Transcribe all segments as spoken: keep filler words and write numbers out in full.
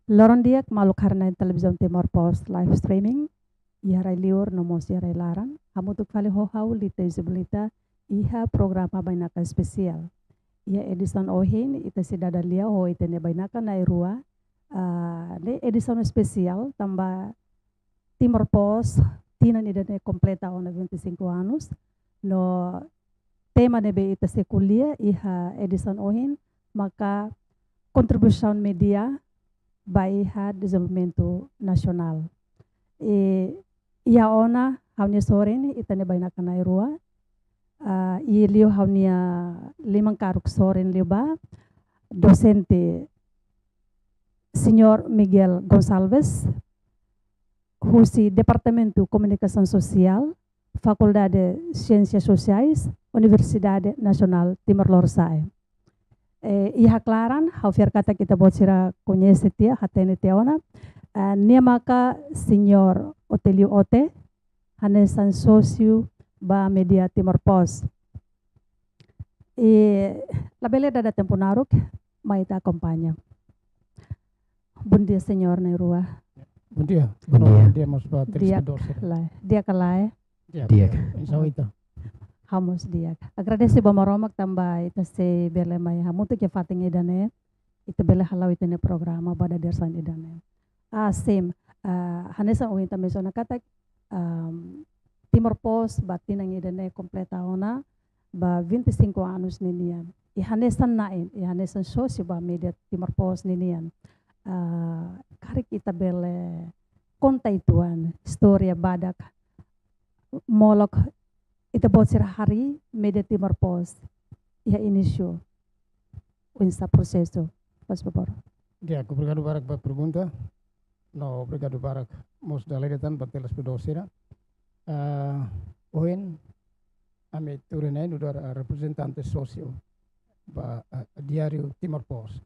Loron di'ak, maluk haree-na'in Televizaun Timor Post live streaming, iha rai-liur no mós iha rai-laran. Hamutuk fali ho ha'u Lita Isabelita iha programa bainaka espesiál. Iha edisaun ohin, ita sei dada lia ho ita-nia bainaka na'in-rua, ah, ne'e edisaun espesiál tanba Timor Post tinan ida-ne'e kompleta ona vinte e cinco anos. No tema ne'ebé ita sei ko'alia iha edisaun ohin maka kontribuisaun média ba iha dezenvolvimentu nasionál. I iha ona ha'u-nia sorin, ita-nia bainaka na'in-rua, ah, i liu ha'u-nia liman karuk sorin liubá, dosente Señór Miguel Gonçalves, husi Departamentu Komunikasaun Sosiál, Fakuldade Siénsias Sosiais, Universidade Nasionál Timor Lorosa'e. Eh, iha klaran, ha'u fiar katak ita-boot sira koñese tiha, hatene tiha ona. Eh, nia maka Señór Otélio Ote, hanesan sósiu ba média Timor Post. I labele dada tempu naruk, mai ita akompaña. Bondia, Señór na'in-rua. Bondia. Bondia. Bondia, mós ba telespetadór sira. Di'ak lae. Di'ak ka lae? Di'ak. Di'ak. Oinsá ita? Ha'u mós di'ak. Agradese ba Maromak tanba ita sei bele mai hamutuk iha fatin ida-ne'e. Ita bele hala'o ita-nia programa ba dadeer-saan ida-ne'e. Ah, sim. Ah, hanesan ohin ita mensiona katak, ahm, Timor Post ba tinan ida-ne'e kompleta ona ba vinte e cinco anos ninian. I hanesan na'in, i hanesan sósiu ba média Timor Post ninian, ah, karik ita bele konta uitoan istória badak, molok ita-boot sira harii média Timor Post iha inísiu, oinsá prosesu, faz favor. Di'ak, obrigadu barak ba pergunta. No, obrigadu barak mós dala ida tan ba telespetadór sira. Ah, ohin ami tuur iha-ne'e nu'udar, ah, reprezentante sósiu ba, ah, Diáriu Timor Post,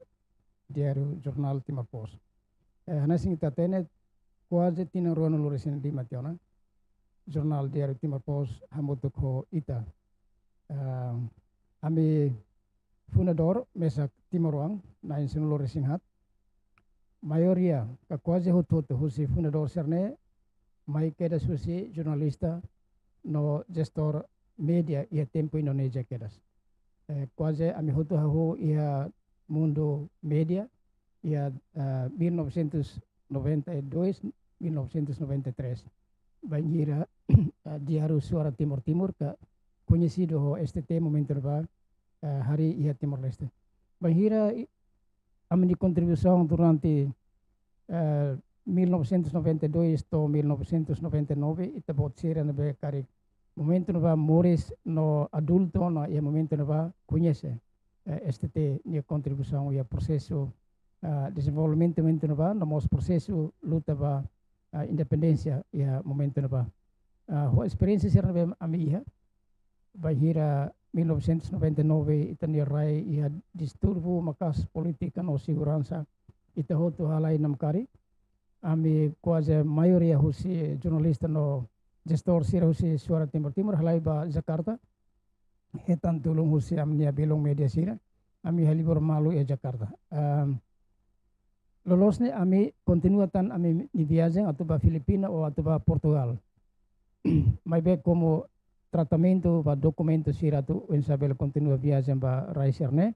diáriu jornál Timor Post. Eh, hanesan ita hatene, kuaze tinan ruanulu-resin-lima tiha ona jornál Diáriu Timor Post hamutuk ho ita. Ah, ami fundadór mesak timoroan na'in sanulu-resin-haat. Maioria, ka kuaze hotu-hotu husi fundadór sira-ne'e mai kedas husi jornalista no jestór média iha tempu Indonézia kedas. Eh, kuaze ami hotu hahú iha mundu média iha, eh, mil novecentos noventa e dois, mil novecentos noventa e três. Bainhira, eh, Diáriu Suara Timor Timur, ka koñesidu ho S T T momentu ne'ebá, eh, harii iha Timor-Leste. Bainhira i-, ami-nia kontribuisaun durante, eh, mil novecentos noventa e dois to'o mil novecentos noventa e nove, ita-boot sira ne'ebé karik momentu ne'ebá moris no adultu ona iha momentu ne'ebá koñese, eh, S T T nia kontribuisaun iha prosesu, ah, dezenvolvimentu momentu ne'ebá, no mós prosesu luta ba, ah, independénsia iha momentu ne'ebá. Ah, ho esperiénsia sira ne'ebé ami iha, bainhira mil novecentos noventa e nove ita-nia rai iha distúrbiu maka'as polítika no seguransa, ita hotu halai namkari. Ami kuaze maioria husi jornalista no jestór sira husi Suara Timor Timur halai ba Jakarta. Hetan tulun husi ami-nia belun média sira, ami halibur malu iha Jakarta. Ehm, loloos ne'e ami kontinua tan ami-nia viajen atu ba Filipina ou atu ba Portugal. Maibé komu tratamentu ba dokumentu sira atu oinsá bele kontinua viajen ba rai sira-ne'e,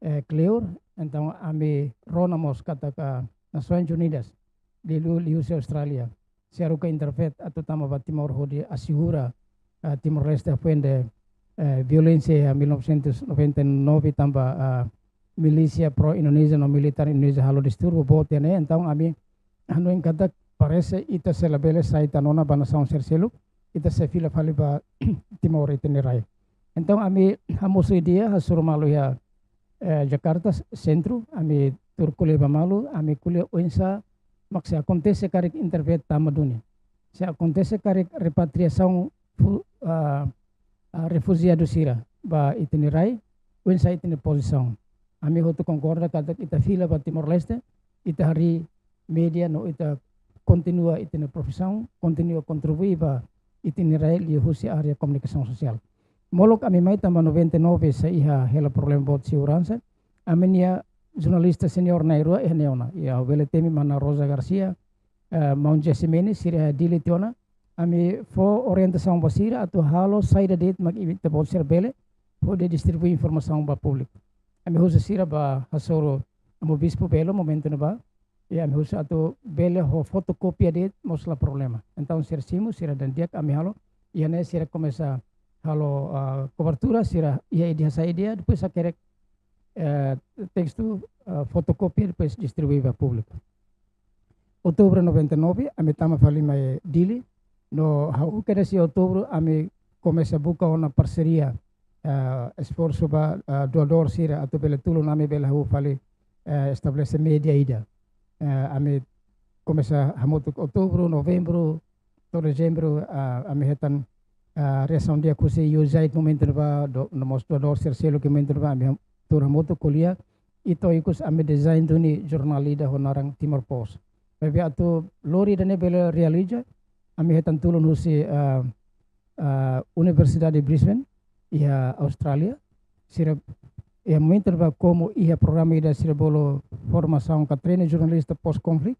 eh, kleur, entaun ami rona mós katak Nasoins Unidas, liuliu liuhusi Austrália, sei haruka intervét atu tama ba Timor hodi asegura, eh, Timor-Leste hafoin de, eh, violénsia iha mil novecentos noventa e nove tanba, ah, milísia pró-Indonézia no militár Indonézia halo distúrbiu boot iha ne'e. Entaun ami hanoin katak parese ita sei labele sai tan ona ba nasaun sira seluk, ita sei fila fali ba Timor ita-nia rai. Entaun ami hamosu ideia, hasoru malu iha, eh, Jakarta s-, sentru, ami tuur ko'alia ba malu, ami ko'alia oinsá mak se akontese karik intervét tama duni. Se akontese karik repatriasaun fu-, ah, ah, refujiadu sira ba ita-nia rai, oinsá ita-nia pozisaun. Ami hotu konkorda katak ita fila ba Timor-Leste, ita harii média no ita kontinua ita-nia profisaun, kontinua kontribui ba ita-nia rai liuhusi área komunikasaun sosiál. Molok ami mai tanba noventa e nove sei iha hela problema boot seguransa, ami-nia jornalista senior na'in-rua iha ne'e ona. Iha, ha'u bele temi mana Rosa Garcia, eh, maun Jesse Mene, sira iha Dili tiha ona. Ami fó orientasaun ba sira atu halo saida de'it mak ita-boot sira bele hodi distribui informasaun ba públiku. Ami husu sira ba hasoru Amu Bispu Belo momentu ne'ebá. I ami husu atu bele ho fotokópia de'it mós la problema. Entaun sira simu, sira dehan di'ak, ami halo. Iha ne'e sira komesa halo, ah, kobertura, sira iha ideia, hasa'e ideia, depois hakerek, eh, testu, ah, fotokópia, depois distribui ba públiku. Outubru noventa e nove, ami tama fali mai Dili. No ha'u kedas iha Outubru, ami komesa buka ona parseria, eh, esforsu ba, eh, doadór sira atu bele tulun ami bele hahú fali, eh, estabelese média ida. Eh, ami komesa hamutuk Outubru, Novembru, to'o Dezembru, ah, ami hetan, ah, reasaun di'ak husi U S A I D momentu ne'ebá, do-, no mós doadór sira seluk momentu ne'ebá, ami ham-, tuur hamutuk ko'alia, i to'o ikus ami design duni jornál ida ho naran Timor Post. Maibé atu lori ida-ne'e bele realiza, ami hetan tulun husi, ah, ah, Universidade Brisbane, iha Austrália, sira, iha momentu ne'ebá komu iha programa ida sira bolu formasaun ka treinu jornalista pós-konflitu.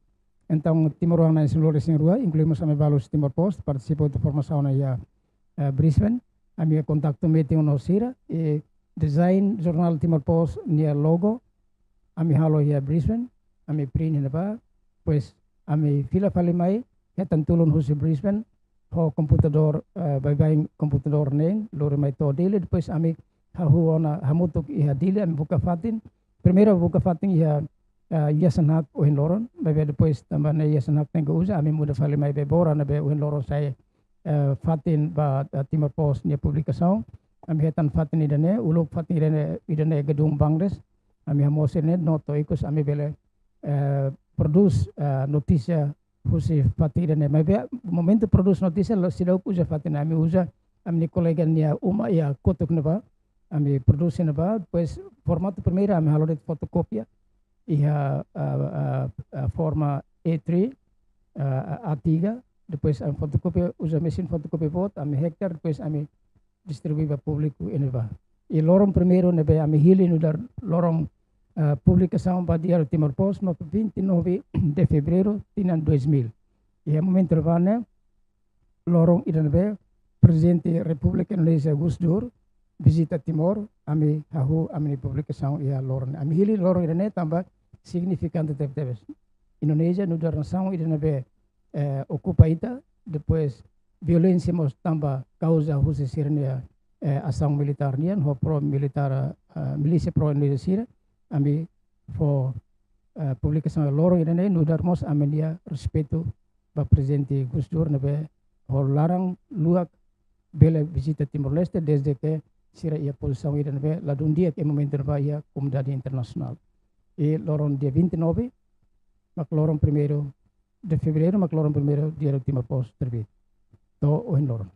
Entaun, timoroan na'in-sanulu resin rua, inklui mós ami balu husi Timor Post, partisipa husi formasaun iha, eh, Brisbane. Ami kontaktu metin ona ho sira, i design jornál Timor Post nia logo, ami halo iha Brisbane, ami print iha ne'ebá, depois ami fila fali mai, hetan tulun husi Brisbane, ho komputadór, eh, baibain komputadór neen, lori mai to'o Dili, depois ami hahú ona hamutuk iha Dili, ami buka fatin. Primeiru buka fatin iha, eh, Yayasan Hak ohin loron, maibé depois tanba ne'e Yayasan Hak tenke uza, ami muda fali mai Bebora ne'ebé ohin loron sai, eh, fatin ba, eh, Timor Post nia publikasaun. Ami hetan fatin ida-ne'e, uluk fatin ida-ne'e, ida-ne'e gedung Bangdes. Ami hamoos ida-ne'e no to'o ikus ami bele, eh, prodús, eh, notísia husi fatin ida-ne'e. Maibé momentu prodús notísia, la, seidauk uza fatin ne'e, ami uza ami-nia kolega nia uma iha kotuk ne'ebá, ami prodús iha ne'ebá, depois formatu primeiru ami halo de'it fotokópia iha, ah, ah, ah, forma A three, ah, A tiga, depois ami fotokópia, uza mesin fotokópia boot, ami hektar, depois ami distribui ba públiku iha ne'ebá. I loron primeiru ne'ebé ami hili nu'udar loron, ah, publikasaun ba Diário Timor Post, no vinte e nove de fevereiro, tinan dois mil. Iha momentu ne'ebá ne'e, loron ida ne'ebé Prezidente Repúblika Indonézia Gus Dur vizita Timor, ami hahú ami-nia publikasaun iha loron. Ami hili loron ida-ne'e tanba signifikante tebetebes. Indonézia nu'udar nasaun ida ne'ebé, eh, okupa ita, depois violénsia mós tanba kauza husi sira-nia, eh, asaun militár nian, ho pro-militár, eh, milísia pro-Indonézia sira, ami fó, eh, publikasaun loron ida-ne'e nu'udar mós ami-nia respeitu ba Prezidente Gus Dur ne'ebé ho laran luak bele vizita Timor-Leste desde ke sira iha pozisaun ida ne'ebé ladún di'ak iha momentu ne'ebá iha komunidade internasionál. I loron dia vinte e nove, mak loron primeiru de fevereiro, mak loron primeiru Diário Timor Post terbit. To'o ohin loron.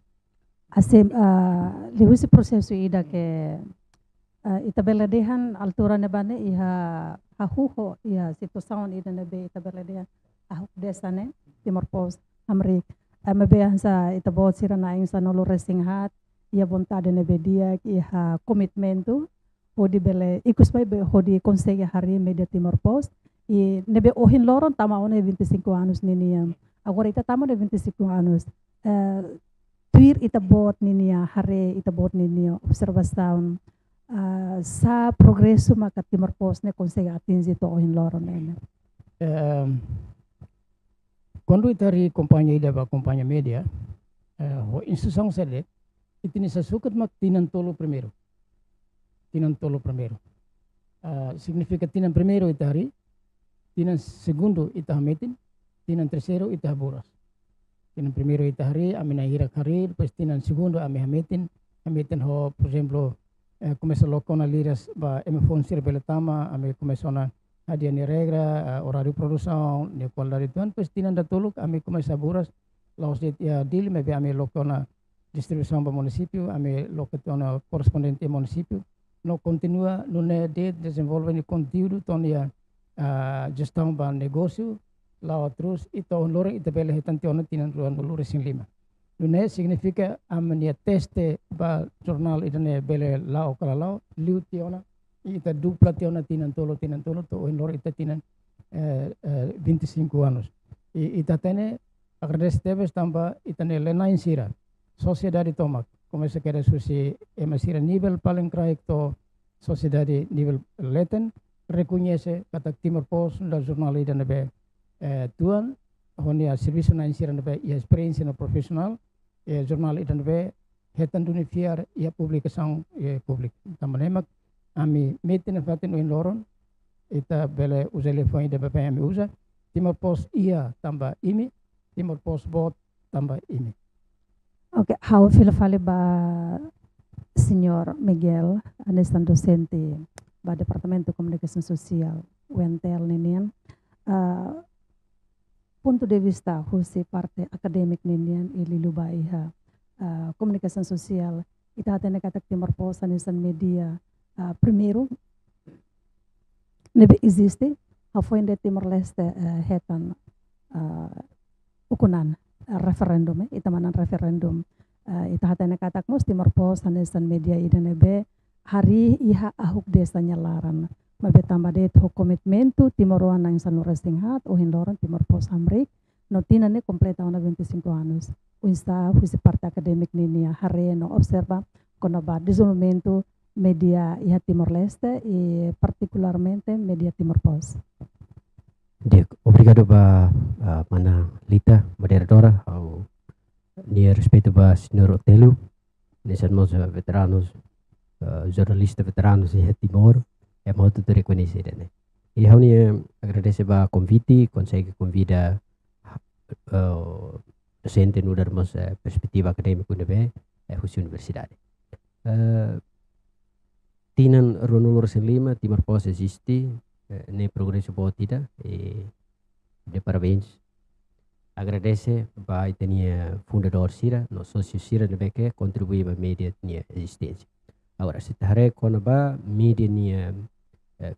Hanesan, ah, liuhusi prosesu ida ke, ah, ita bele dehan altura ne'ebá ne'e iha hahú ho iha situasaun ida ne'ebé ita bele dehan hahú de'it hanesan ne'e, Timor Post hamriik. Eh, maibé hanesan ita-boot sira na'in-sanulu resin haat, iha vontade ne'ebé di'ak, iha komitmentu, hodi bele ikus mai be hodi konsege harii média Timor Post. I ne'ebé ohin loron tama ona vinte e cinco anos ninian. Agora ita tama ona vinte e cinco anos. Eh, tuir ita-boot ninia haree, ita-boot ninia observasaun, ah, sá progresu maka Timor Post ne'e konsege atinje to'o ohin loron ne'e? Em, kuandu ita harii kompañia ida ba kompañia média, eh, ho instituisaun sé de'it, ita-nia sasukat mak tinan tolu primeiru. Tinan tolu primeiru. Ah, signifika tinan primeiru ita harii, tinan segundu ita hametin, tinan terseiru ita haburas. Tinan primeiru ita harii, ami na'in-hirak harii, depois tinan segundu ami hametin, hametin ho, por ezemplu, eh, komesa loke ona liras ba ema foun sira bele tama, ami komesa ona hadi'a nia regra, eh, oráriu produsaun, nia kualidade tuan, depois tinan datoluk ami komesa buras, la'ós de'it iha Dili, maibé ami loke ona distribuisaun ba munisípiu, ami loke tiha ona korrespondente munisípiu, no kontinua nune'e de'it dezenvolve nia konteúdu to'o nia, ah, jestaun ba negósiu, la'o terus, i to'o ohin loron ita bele hetan tiha ona tinan ruanulu resin lima. Nune'e signifika ami-nia teste ba jornál ida-ne'e bele la'o ka la la'o, liu tiha ona ita dupla tiha ona tinan tolu, tinan tolu, to'o ohin loron ita tinan, eh, eh, vinte e cinco anos. I ita hatene agradese tebes tanba ita-nia lia-na'in sira, sosiedade tomak, komesa kedas husi ema sira nivel paling kraik to'o sosiedade nivel leten, rekoñese katak Timor Post nu'udar jornál ida ne'ebé, eh, tuan, ho nia servisu-na'in sira ne'ebé iha esperiénsia no profisionál, eh, jornál ida ne'ebé hetan duni fiar iha publikasaun, eh, públiku. Tanba ne'e mak ami metin nafatin ohin loron, ita bele uza liafuan ida ne'ebé ami uza, Timor Post iha tanba imi, Timor Post boot tanba imi. Oke, ha'u fila fali ba Señór Miguel, hanesan dosente ba Departamentu Komunikasaun Sosiál U N T L ninian. Ah, pontu de vista husi parte akadémiku ninian i liuliu ba iha, ah, komunikasaun sosiál, ita hatene katak Timor Post hanesan média, ah, primeiru ne'ebé eziste, hafoin de'it Timor-Leste, eh, hetan, ah, ukun-an, eh, referendum, eh, ita manán referendum. Eh, ita hatene katak mós Timor Post hanesan média ida ne'ebé harii iha ahuk desa nia laran. Maibé tanba de'it ho komitmentu timoroan na'in-sanulu-resin-haat, ohin loron Timor Post hamriik, no tinan ne'e kompleta ona vinte e cinco anos. Oinsá husi parte akadémiku ninia haree no observa kona-ba dezenvolvimentu média iha Timor-Leste i partikularmente média Timor Post. Di'ak, obrigadu ba, ah, mana Lita, moderadora, ha'u-nia respeitu ba Señór Otélio, hanesan mós, ah, veteranus, ah, jornalista veteranus iha Timor, ema hotu-hotu rekoñese ida-ne'e. I ha'u-nia agradese ba konvite, konsege konvida, ah, dosente nu'udar mós, eh, perspetiva akadémiku ne'ebé, eh, husi universidade. Eh, tinan ruanulu-resin-lima, Timor Post eziste, eh, ne'e progresu boot ida, i de parabéns. Agradese ba ita-nia fundadór sira, no sósiu sira ne'ebé ke kontribui ba média nia ezisténsia. Agora, se ita haree kona-ba média nia, eh,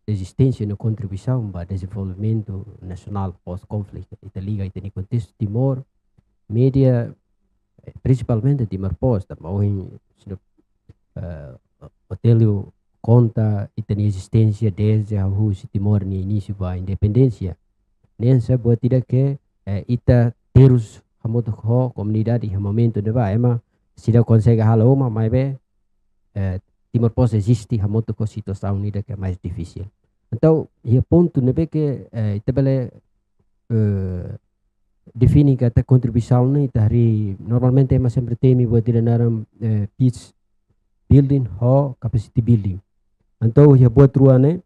ezisténsia no kontribuisaun ba dezenvolvimentu nasionál pós-konflitu, ita liga ita-nia kontestu Timor, média, eh, prinsipalmente Timor Post, tanba ohin, Señór, eh, Otélio konta ita-nia ezisténsia dezde husi Timor nia inísiu ba independénsia. Ne'e hanesan buat ida ke, eh, ita terus hamutuk ho komunidade iha momentu ne'ebá, ema seidauk konsege halo uma, maibé, eh, Timor Post eziste hamutuk ho situasaun ida ke mais difisil. Entaun, iha pontu ne'ebé ke, eh, ita bele, eh, define katak kontribuisaun ne'e ita harii, normalmente ema sempre temi buat ida naran, eh, peace building ho capacity building. Entaun, iha buat rua ne'e,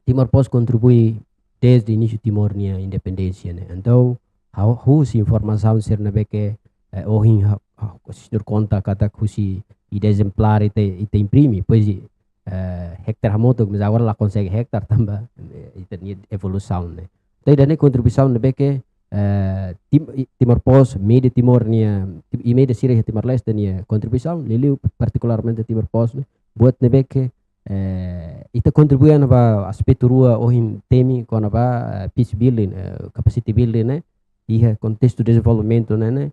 Timor Post kontribui dezde inísiu Timor nia independénsia ne'e. Entaun, ha'u, husi informasaun sira ne'ebé ke, eh, ohin ha, ha, Señór konta katak husi ida ezemplár ita, ita imprime, depois, eh, hektar hamutuk, mas agora la konsege hektar tanba, eh, ita-nia evolusaun ne'e. Entaun, ida-ne'e kontribuisaun ne'ebé ke, eh, Tim-, i-, Timor Post, média Timor nia, i média sira iha Timor-Leste nia kontribuisaun, liuliu partikularmente Timor Post ne'e, buat ne'ebé ke, eh, ita kontribui ona ba aspetu rua ohin temi kona-ba, eh, peace building, eh, capacity building ne'e, iha kontestu dezenvolvimentu ne'e, ne'e,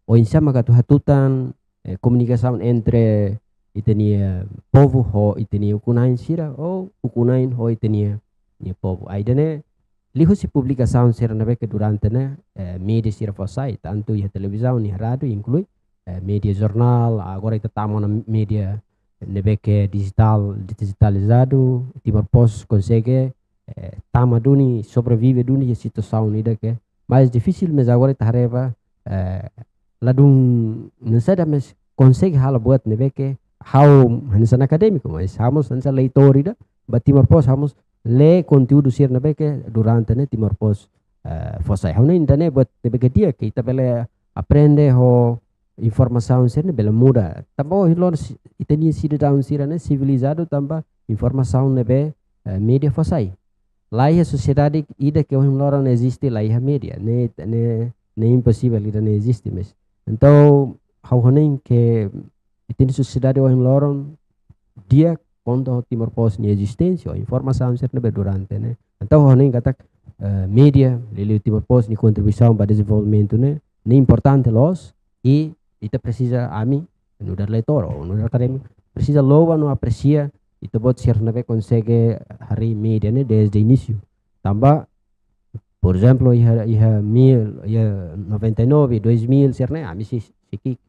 oinsá mak atu hatutan, eh, komunikasaun entre ita-nia povu ho ita-nia ukun-na'in sira, ou ukun-na'in ho ita-nia, nia povu. Ida-ne'e, liuhusi publikasaun sira ne'ebé ke durante ne'e, eh, média sira fó sai, tantu iha televizaun, iha rádiu, inklui, eh, média jornál, agora ita tama ona média ne'ebé ke dijitál, dijitalizadu, Timor Post konsege, eh, tama duni, sobrevive duni iha situasaun ida ke mais difisil, mas agora ita haree ba, eh, ladún, nusada mas konsege halo buat ne'ebé ke ha'u hanesan akadémiku, mas ha'u mós hanesan leitór ida ba Timor Post, ha'u mós lee konteúdu sira ne'ebé ke durante ne'e Timor Post, eh, fó sai. Ha'u hanoin ida-ne'e buat ne'ebé ke di'ak ke ita bele aprende ho informasaun sira ne'e bele muda. Tanba ohin loron si-, ita-nia sidadaun sira ne'e sivilizadu tanba informasaun ne'ebé, eh, média fó sai. La iha sosiedade ida ke ohin loron eziste la iha média. Ne'e, ne'e, ne'e imposivel ida-ne'e eziste, mas. Entaun, ha'u hanoin ke ita-nia sosiedade ohin loron di'ak konta ho Timor Post nia ezisténsia, ho informasaun sira ne'ebé durante ne'e. Entaun, ha'u hanoin katak, eh, média, liuliu Timor Post nia kontribuisaun ba dezenvolvimentu ne'e, ne'e importante loos, i ita presiza, ami, nu'udar leitór, ou nu'udar akadémiku, presiza louva no apresia ita-boot sira ne'ebé konsege harii média ne'e desde inísiu. Tanba, por ezemplu, iha, iha mil, iha noventa e nove, dois mil, sira-ne'e, ami sei, sei ki'ik.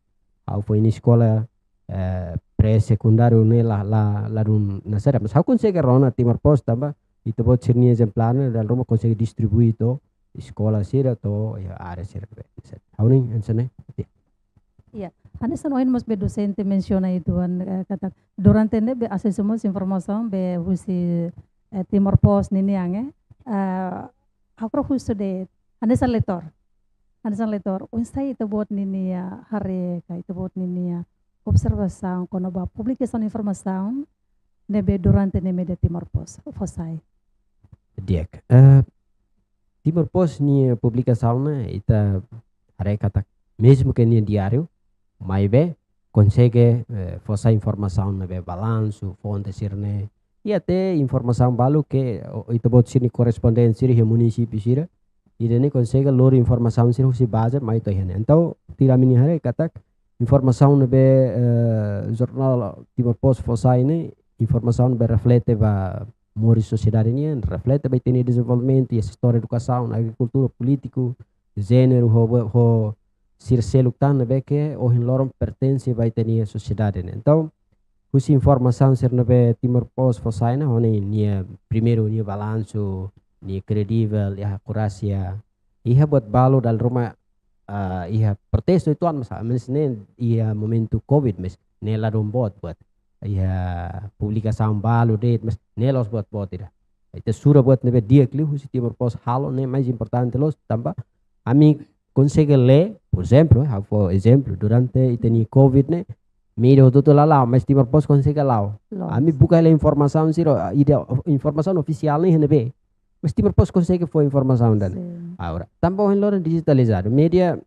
Ha'u foin eskola, eh, pré-sekundáriu ne'e la, la, la dún hanesan ne'e. Mas ha'u konsege rona Timor Post tanba ita-boot sira-nia ezemplár ne'e dala ruma konsege distribui to'o eskola sira to'o iha área sira be. Ha'u hanoin hanesan ne'e. Iya. Hanesan ohin mós be dosente mensiona uitoan, eh, katak durante ne'ebé asesu mós informasaun be husi, eh, Timor Post ninian, eh, eh, ha'u hakarak husu de'it, hanesan leitór. Hanesan leitór, oinsá ita-boot ninia haree ka ita-boot ninia observasaun kona-ba publikasaun informasaun ne'ebé durante ne'e média Timor Post fó sai. Di'ak. Eh, Timor Post nia publikasaun ne'e ita haree katak mezmu ke nia diáriu, maibé konsege, eh, fó sai informasaun ne'ebé balansu, fonte sira-ne'e. I até informasaun balu ke, o, ita-boot sira-nia korrespondente sira iha munisípiu sira. Ida-ne'e konsege lori informasaun sira husi baze mai to'o iha ne'e. Entaun, tuir ami-nia haree katak informasaun ne'ebé, eh, jornál Timor Post fó sai ne'e, informasaun ne'ebé reflete ba moris sosiedade nian, reflete ba ita-nia dezenvolvimentu, iha setór edukasaun, agrikultura, polítiku, jéneru, ho, ho sira seluk tan ne'ebé ke ohin loron pertense ba ita-nia sosiedade ne'e. Entaun, husi informasaun sira ne'ebé Timor Post fó sai ne'e, ho nia, nia primeiru nia balansu, nia kredivel, iha akurásia, iha buat balu dala ruma, ah, iha protestu uitoan mas, ah, mas ne'e iha momentu covid mas ne'e ladún boot buat. Iha publikasaun balu de'it mas ne'e la'ós buat boot ida. Ita sura buat ne'ebé di'ak liu husi Timor Post halo ne'e mais importante loos tanba ami konsege lee, por ezemplu, eh, ha'u fó ezemplu, durante ita-nia covid ne'e, média hotu-hotu la la'o, mas Timor Post konsege la'o. Loos. Ami buka hela informasaun sira, ah, ida, informasaun ofisiál ne'e iha ne'ebé. Mas Timor Post konsege fó informasaun ida-ne'e. Sin. Agora, tanba ohin loron dijitalizadu, média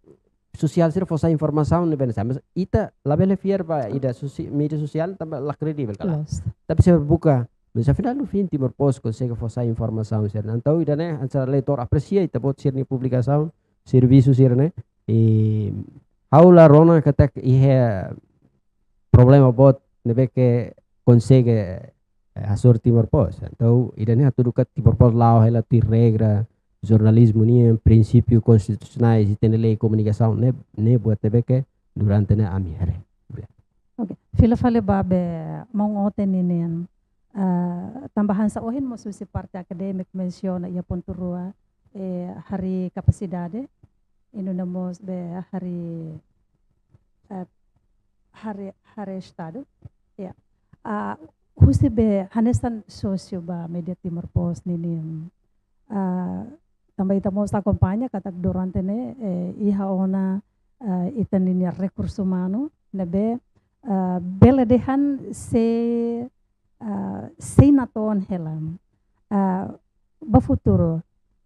sosiál sira fó sai informasaun ne'ebé hanesan ne'e. Mas ita labele fiar ba ida sosi-, média sosiál tanba la kredivel kala. Loos. Tapi se buka, mas afinál no fim Timor Post konsege fó sai informasaun sira-ne'e. Entaun ida-ne'e hanesan leitór apresia ita-boot sira-nia publikasaun, servisu sira-ne'e. I ha'u la rona katak iha problema boot ne'ebé ke konsege, eh, hasoru Timor Post. Entaun, ida-ne'e hatudu katak Timor Post la'o hela tuir regra jornalizmu nian, prinsípiu konstitusionais, ita-nia lei komunikasaun ne'e, ne'e buat ne'ebé ke durante ne'e ami haree. Oke, fila fali ba be maun Oten ninian, eh, tanba hanesan ohin mós husi parte akadémiku mensiona iha pontu rua, eh, harii kapasidade, i nune'e mós be harii, eh, harii, harii estadu. Ya. Ah, husi be hanesan sósiu ba média Timor Post ninian, ah, tanba ita mós akompaña katak durante ne'e, eh, iha ona, eh, ita-nia rekursu umanu ne'ebé, eh, bele dehan sei, eh, sei natoon hela. Eh, ba futuru,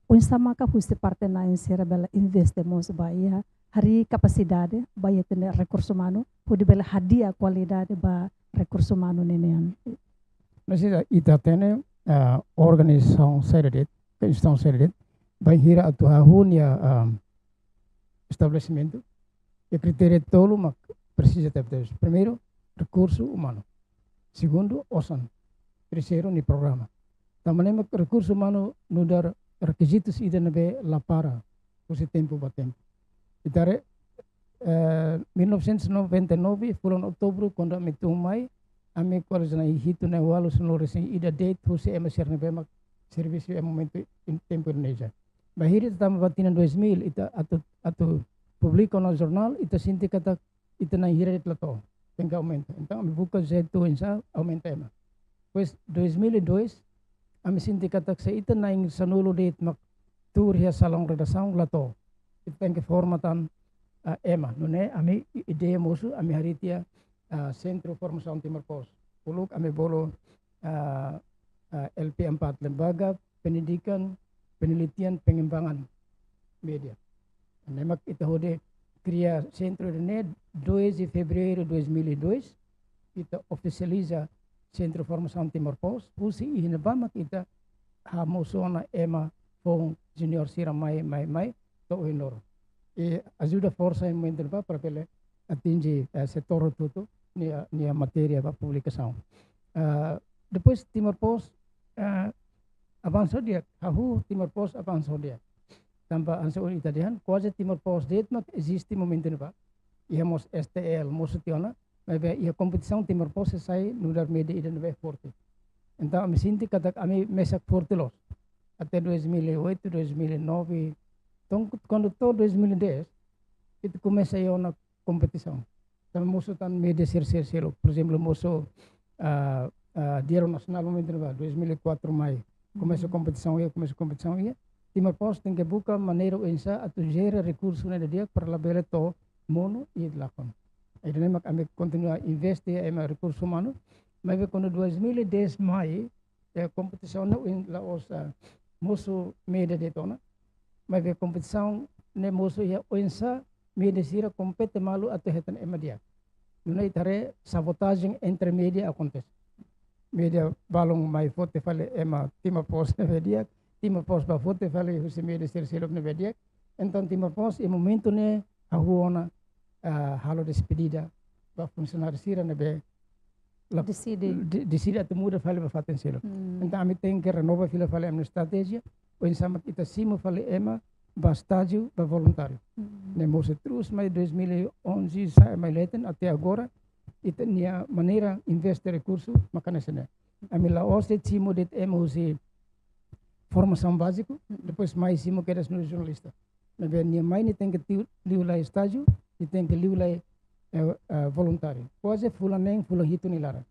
oinsá maka husi parte na'in sira bele investe mós ba iha harii kapasidade ba iha ita-nia rekursu umanu, hodi bele hadi'a kualidade ba rekursu umanu ninian. Mas ita, ita hatene, ah, organizasaun saida de'it, ka instituisaun saida de'it, bainhira atu hahú nia, ah, estabelesimentu, iha kritéria tolu mak presiza tebes. Primeiru, rekursu umanu. Segundu, osan. Terseiru, nia programa. Tanba ne'e mak rekursu umanu nu'udar rekizitus ida ne'ebé la para husi tempu ba tempu. Ita haree, eh, mil novecentos e noventa e nove, fulan Outubru, kuandu ami tun mai, ami kuaze na'in-hitu, na'in-ualu, sanulu-resin-ida de'it husi ema sira ne'ebé mak servisu iha momentu iha tempu Indonézia. Bainhira ita tama ba tinan dois mil, ita atu, atu publika ona jornál, ita sente katak ita na'in hira de'it la to'o, tenke aumenta. Entaun, ami buka jeitu oinsá aumenta ema. Depois, dois mil e dois, ami sente katak se ita na'in sanulu de'it mak tuur iha salaun redasaun la to'o. Ita tenke forma tan, ah, ema. Nune'e ami i-, ideia mosu, ami harii tiha, ah, Sentru Formasaun Timor Post. Uluk ami bolu, ah, ah, L P empat, Lembaga Pendidikan Penelitian Pengembangan Média. Ne'e mak ita hodi kria sentru ne'e dois de fevereiro de dois mil e dois, ita ofisializa Sentru Formasaun Timor Post, husi iha ne'ebá mak ita hamosu ona ema foun junior sira mai, mai, mai, to'o ohin loron. I ajuda forsa iha momentu ne'ebá para bele atinje, eh, setór hotu-hotu nia, nia matéria ba publikasaun. Ah, Depois Timor Post, eh, avansa di'ak, hahú Timor Post avansa di'ak. Tanba hanesan ohin ita dehan, kuaze Timor Post de'it mak eziste momentu ne'ebá. Iha mós S T L, mosu tiha ona, maibé iha kompetisaun Timor Post sai nu'udar média ida ne'ebé forte. Entaun, ami sente katak ami mesak forte loos. Até dois mil e oito, dois mil e nove, entaun, kuandu to'o dois mil e dez, ita komesa iha ona kompetisaun. Tanba mosu tan média sira, sira seluk. Por ezemplu, mosu, ah, ah, Diáriu Nasionál momentu ne'ebá, dois mil e quatro mai. Komesa kompetisaun iha, komesa kompetisaun iha. Timor Post tenke buka maneira oinsá atu jere rekursu ne'e di'ak para labele to'o monu iha lakon. Ida-ne'e mak ami kontinua investe iha ema rekursu umanu. Maibé kuandu dois mil e dez mai, eh, kompetisaun ne'e oin la'ós, ah, mosu média de'it ona. Maibé kompetisaun ne'e mosu iha oinsá média sira kompete malu atu hetan ema di'ak. Nune'e ita haree sabotajen entre média akontese. Média balun mai foti fali ema Timor Post ne'ebé di'ak, Timor Post bá foti fali husi média sira seluk ne'ebé di'ak. Entaun Timor Post iha momentu ne'e hahú ona, ah, halo despedida ba funsionáriu sira ne'ebé la deside. De-, deside atu muda fali ba fatin seluk. Hmm. Entaun ami tenke renova fila fali ami-nia estratéjia, oinsá mak ita simu fali ema ba estájiu, ba voluntáriu. Hmm. Ne'e mosu terus mai dois mil e onze sa'e mai leten até agora, ita-nia maneira investe rekursu mak hanesan ne'e. Ami la'ós de'it simu de'it ema husi formasaun báziku, hmm, depois mai simu kedas nu'udar jornalista. Maibé nia mai nia tenke tiu-, liu lai estájiu, nia tenke liu lai, eh, eh, voluntáriu. Kuaze fulan neen, fulan hitu nia laran.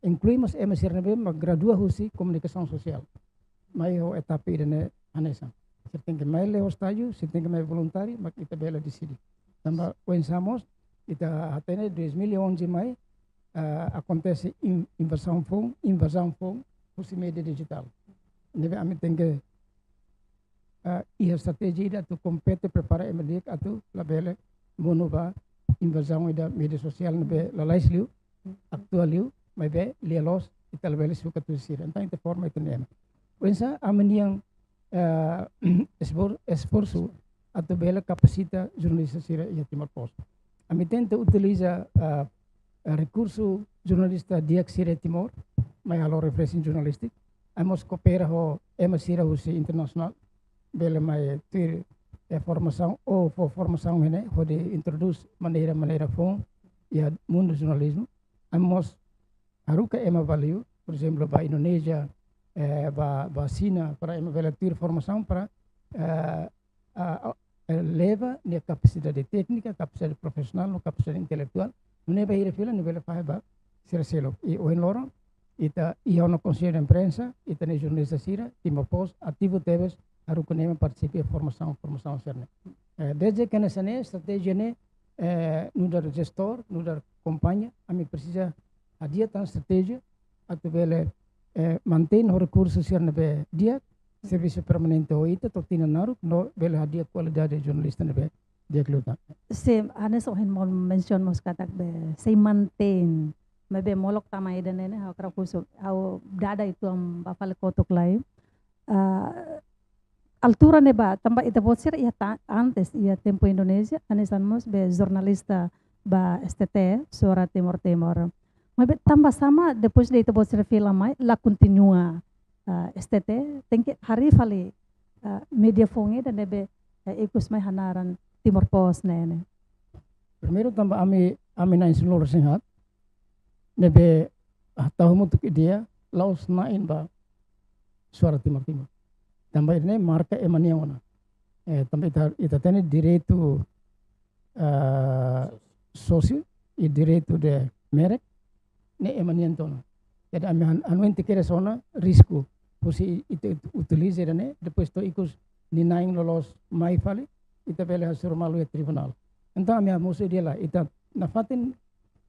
Inklui mós ema sira ne'ebé mak gradua husi komunikasaun sosiál. Mai ho etapa ida-ne'e hanesan. Sira tenke mai liu estájiu, sira tenke mai voluntáriu, mak ita bele deside. Tanba oinsá mós, ita hatene dois mil e onze mai, ah, akontese in-, invazaun foun, invazaun foun, husi média dijitál. Ne'ebé ami tenke, ah, iha estratéjia ida atu kompete prepara ema di'ak atu labele monu ba invazaun ida média sosiál ne'ebé lalais liu, atuál liu, maibé lia loos, ita labele sukat husi sira. Entaun ita forma ita-nia ema. Oinsá ami-nian, eh, esfor-, esforsu atu bele kapasita jornalista sira iha Timor Post. Ami tenta utiliza, eh, eh, rekursu jornalista di'ak sira Timor, mai halo refreshing journalistic. Ami mós koopera ho ema sira husi internasionál, bele mai tuir, eh, formasaun, ou fó formasaun ne'e, hodi introdús maneira, maneira foun iha mundu jornalizmu. Ami mós haruka ema bá liu, por ezemplu, bá Indonézia, eh, bá, bá Xina, para ema bele tuir formasaun para, eh, a, a, eh, leva nia kapasidade téknika, kapasidade profisionál, no kapasidade intelektuál, nune'e bainhira fila nia bele fahe ba sira seluk. I ohin loron, ita iha ona konsellu de imprensa, ita-nia jornalista sira, Timor Post, ativu tebes, haruka ema partisipa iha formasaun, formasaun sira-ne'e. Eh, dezde ke hanesan ne'e, estratéjia ne'e, eh, nu'udar jestór, nu'udar kompañia, ami presiza hadi'a tan estratéjia, atu bele, eh, mantein ho rekursu sira ne'ebé di'ak, servisu permanente ho ita, to'o tinan naruk, no bele hadi'a kualidade jornalista ne'ebé di'ak liután. Sin, hanesan ohin maun mensiona mós katak be, sei mantein, maibé molok tama ida-ne'e ne'e, ha'u hakarak husu, ha'u dada uitoan bá fali kotuk lai. Ah, altura ne'ebá, tanba ita-boot sira iha ta-, antes, iha tempu Indonézia, hanesan mós be jornalista ba S T T, Suara Timor Timor. Maibé tanba sá mak, depois de ita-boot sira fila mai, la kontinua, ah, S T T, tenke harii fali, ah, média foun ida ne'ebé, eh, ikus mai hanaran Timor Post ne'e ne'e. Primeiru tanba ami, ami na'in-sanulu-resin-haat, ne'ebé, ah, tau hamutuk ideia, la'ós na'in ba Suara Timor Timor. Tanba ida-ne'e marka ema nian ona. Eh, tanba ita, ita hatene direitu, ah, sósiu, i direitu de merek, ne'e ema nian tiha ona. Jadi ami han-, hanoin ita kedas ona risku. Husi ita, ita utiliza ida-ne'e, depois to'o ikus nia na'in loloos mai fali, ita bele hasoru malu iha tribunál. Entaun ami hamosu ideia lai, ita nafatin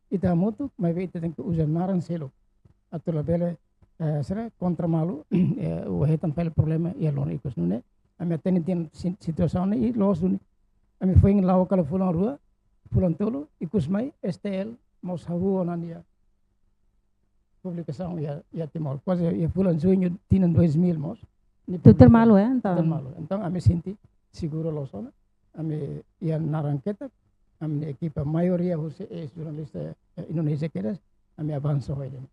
ita hamutuk, maibé ita tenke uza naran seluk. Atu labele, eh, sira kontra malu, eh, atu hetan fali problema iha loron ikus. Nune'e, ami hatene tiha ona si-, situasaun ne'e i loos duni. Ami foin la'o kala fulan rua, fulan tolu, ikus mai, S T L, mós hahú ona nia publikasaun iha, iha Timor. Kuaze iha fulan Juñu tinan dois mil mós. Nia tutur publika. Malu, eh, entaun. Tutur malu. Entaun ami sente seguru loos ona. Ami iha naran ketak, ami-nia ekipa maioria husi eis-jornalista, eh, Indonézia kedas, ami avansa ho ida-ne'e.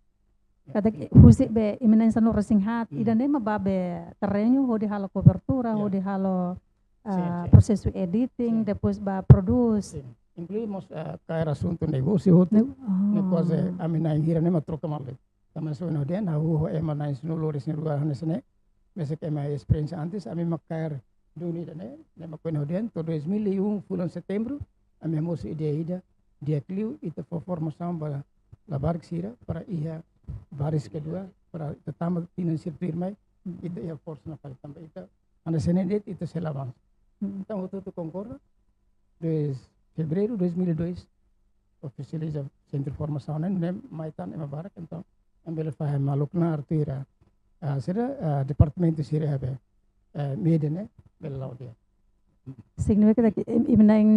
Ya. Katak husi be imi na'in-sanulu-resin-haat, Hmm. ida-ne'e mak ba be terrenu hodi halo kobertura, Ya. hodi halo, Sin, ah, sin. prosesu editing, Sin. depois ba prodús. Sin. Inklui mós, ah, kaer asuntu negósiu hotu. Ne-, ah. Ne'e kuaze ami na'in hira ne'e mak troka malu. Tanba se no den, ha'u ho ema na'in-sanulu-resin-rua hanesan ne'e. Mesak ema esperiénsia antes, ami mak kaer duni ida-ne'e, ne'e mak kueno den, to'o dois mil e um, fulan setembru, ami mosu ideia ida, di'ak liu, ita fó formasaun ba labarik sira, para iha baris kedua, para ita tama tinan sira tuirmai, ita iha forsa nafatin tanba ita, hanesan ne'e de'it ita sei la avansa. Hmm. Entaun, hotu-hotu konkorda, dois, fevereiru dois mil e dois, ofisializa sentru formasaun ne'e, ne'e mai tan ema barak, entaun, ami bele fahe maluk na artira, ah, sira, ah, departamentu sira iha be, eh, mídia ne'e, bele la'o di'ak. Signifika katak, im-, imi na'in,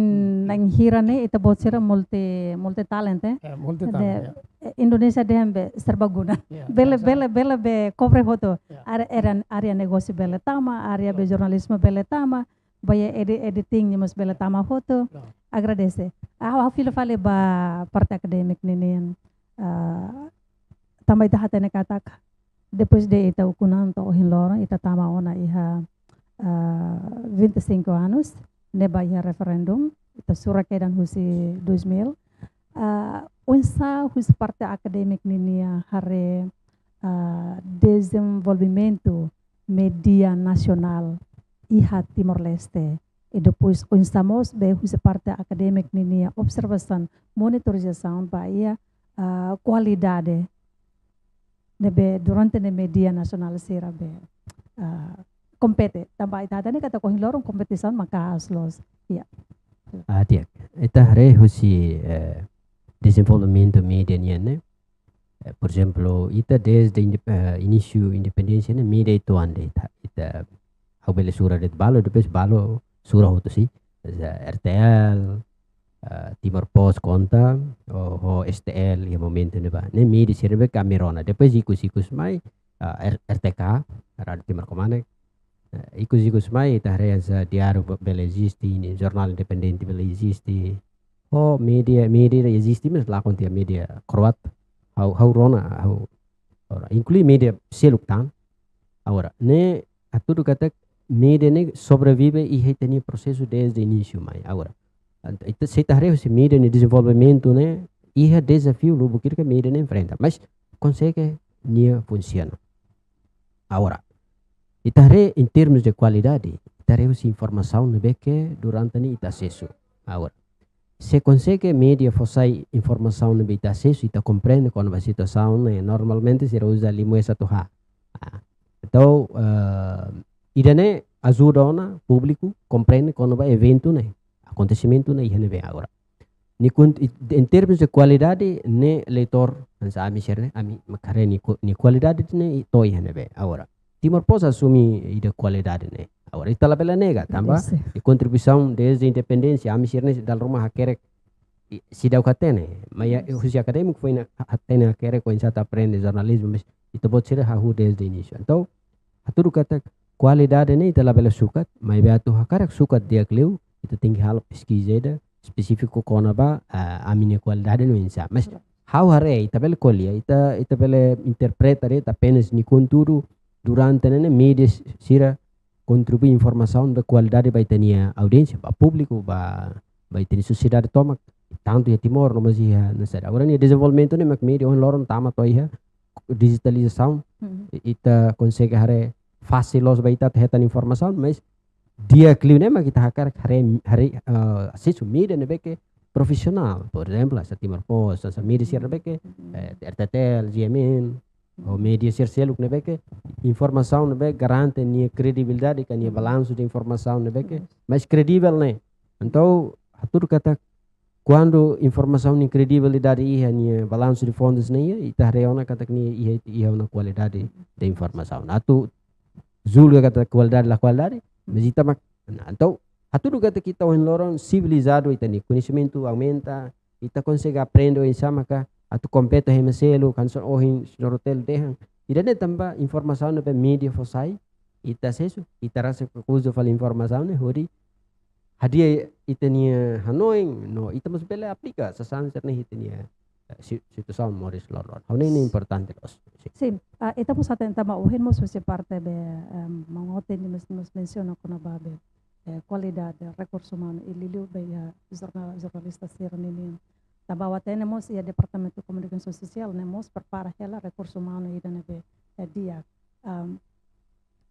na'in hira ne'e, ita-boot sira multi, multi talent, eh? Eh, multi talent, ya. Eh, Indonézia dehan be serbaguna. Ya, bele, sama-sama. Bele, bele be kobre hotu. Ya. Área, área, área negósiu bele tama, área be Betul. jornalizmu bele tama, ba iha edi-, editing ne'e mós bele tama hotu. Betul. Agradese. Ah, ha'u fila fali ba parte akadémika ninian. Ah, tanba ita hatene katak, depois de ita ukun an to'o ohin loron, ita tama ona iha, ah, vinte e cinco anos, ne'ebé iha referendum, ita sura kedan husi dois mil. Ah, oinsá husi parte akadémika ninia haree, ah, dezenvolvimentu mídia nasionál iha Timor-Leste. I depois oinsá mós be husi parte akadémika ninia observasaun, monitorizasaun ba iha, ah, kualidade ne'ebé durante ne'e mídia nasionál sira be, ah, kompete. Tanba ita hatene katak ohin loron kompetisaun maka'as loos. Ya. Ah, di'ak. Ita haree husi, eh, dezenvolvimentu mídia nian ne'e. Eh, por ezemplu, ita dezde inde-, eh, inísiu independénsia ne'e mídia ituan de'it ita, ita, ha'u bele sura de'it balu, depois balu sura hotu si. Hanesan R T L, eh, Timor Post konta, ho, ho S T L iha momentu ne'ebá. Ne'e mídia sira be ami rona. Depois ikus-ikus mai, eh, R-, R T K, Rádio Timor Komanek. Eh, ikus-ikus mai, ita haree hanesan diáriu be-, bele eziste, ne'e jornál independente bele eziste. Ho mídia, mídia eziste, mas lakon tiha mídia kroat. Ha'u, ha'u rona, ha'u, ora, inklui mídia seluk tan. Agora, ne'e hatudu katak mídia ne'e sobrevive iha ita-nia prosesu dezde inísiu mai. Agora, ant-, ita, se ita haree husi mídia nia dezenvolvimentu ne'e, iha dezafiu lubuk ida ke mídia ne'e enfrenta. Mas konsege nia funsiona. Agora, ita haree em termos de kualidade, ita haree husi informasaun ne'ebé ke durante ne'e ita asesu. Agora, se konsege mídia fó sai informasaun ne'ebé ita asesu, ita komprende kona-ba situasaun ne'e, normalmente sira uza limu S satu H. Ah, entaun, eh, ida-ne'e ajuda ona públiku komprende kona-ba eventu ne'e, akontesimentu ne'e iha ne'ebé agora. Ne'e kun-, i-, em termos de kualidade, ne'e leitór, hanesan ami sira ne'e, ami mak haree nia ku-, nia kualidade ne'e to'o iha ne'ebé. Agora, Timor Post asume ida kualidade ne'e. Agora, ita labele nega, tanba, Sim. nia kontribuisaun dezde independénsia, ami sira ne'e dala ruma hakerek, i, seidauk hatene, maibé, Sim. husi akadémiku foin ha-, hatene hakerek, oinsá atu aprende jornalizmu, mas ita-boot sira hahú dezde inísiu. Entaun, hatudu katak kualidade ne'e ita labele sukat, maibé atu hakarak sukat di'ak liu, ita tenke halo peskiza ida espesífiku kona-ba, ah, ami-nia kualidade ne'e oinsá. Mas ha'u haree, ita bele ko'alia, ita, ita bele interpreta de'it apenas nia konteúdu durante ne'e, ne'e mídia sira kontribui informasaun be kualidade ba ita-nia audiénsia, ba públiku, ba, ba ita-nia sosiedade tomak, tantu iha Timor, no mós iha nasaun. Agora nia dezenvolvimentu ne'e mak mídia ohin loron tama to'o iha dijitalizasaun, Mhm. i-, ita konsege haree fasil loos ba ita atu hetan informasaun, mas di'ak liu ne'e mak ita hakarak haree, haree, eh, asesu mídia ne'ebé ke profisionál, por ezemplu, hanesan Timor Post, hanesan mídia sira ne'ebé ke, Mhm. eh, R T T L, G M N, ou Mhm. mídia sira seluk ne'ebé ke informasaun ne'ebé garante nia kredibilidade, ka nia Mhm. balansu de informasaun ne'ebé ke Yes. mais kredivel ne'e. Entaun, hatudu katak kuandu informasaun nia kredibilidade iha, nia balansu de fontes ne'e iha, ita haree ona katak nia iha, iha ona kualidade de informasaun. Atu julga katak kualidade la kualidade, mas ita mak, nah, entaun, hatudu katak ita ohin loron sivilizadu, ita-nia koñesimentu aumenta, ita konsege aprende oinsá maka atu kompete ho ema seluk, hanesan ohin Señór Otélio dehan. Ida-ne'e tanba informasaun ne'ebé mídia fó sai, ita asesu, ita rasik kuza fali informasaun ne'e, hodi hadi'a ita-nia hanoin, no ita mós bele aplika sasán sira-ne'e iha ita-nia eh, si-, situasaun moris loron. Ha'u hanoin ne'e importante loos. Sin. Sin, ah, ita mós hatene tanba ohin mós husi parte be, em, Mangote nia mós, mós mensiona kona-ba be, eh, kualidade rekursu umanu i liuliu ba iha jornal, jornalista sira ninian. Tanba ha'u hatene mós iha Departamentu Komunikasaun Sosiál ne'e mós prepara hela rekursu umanu ida ne'ebé, eh, di'ak. Am,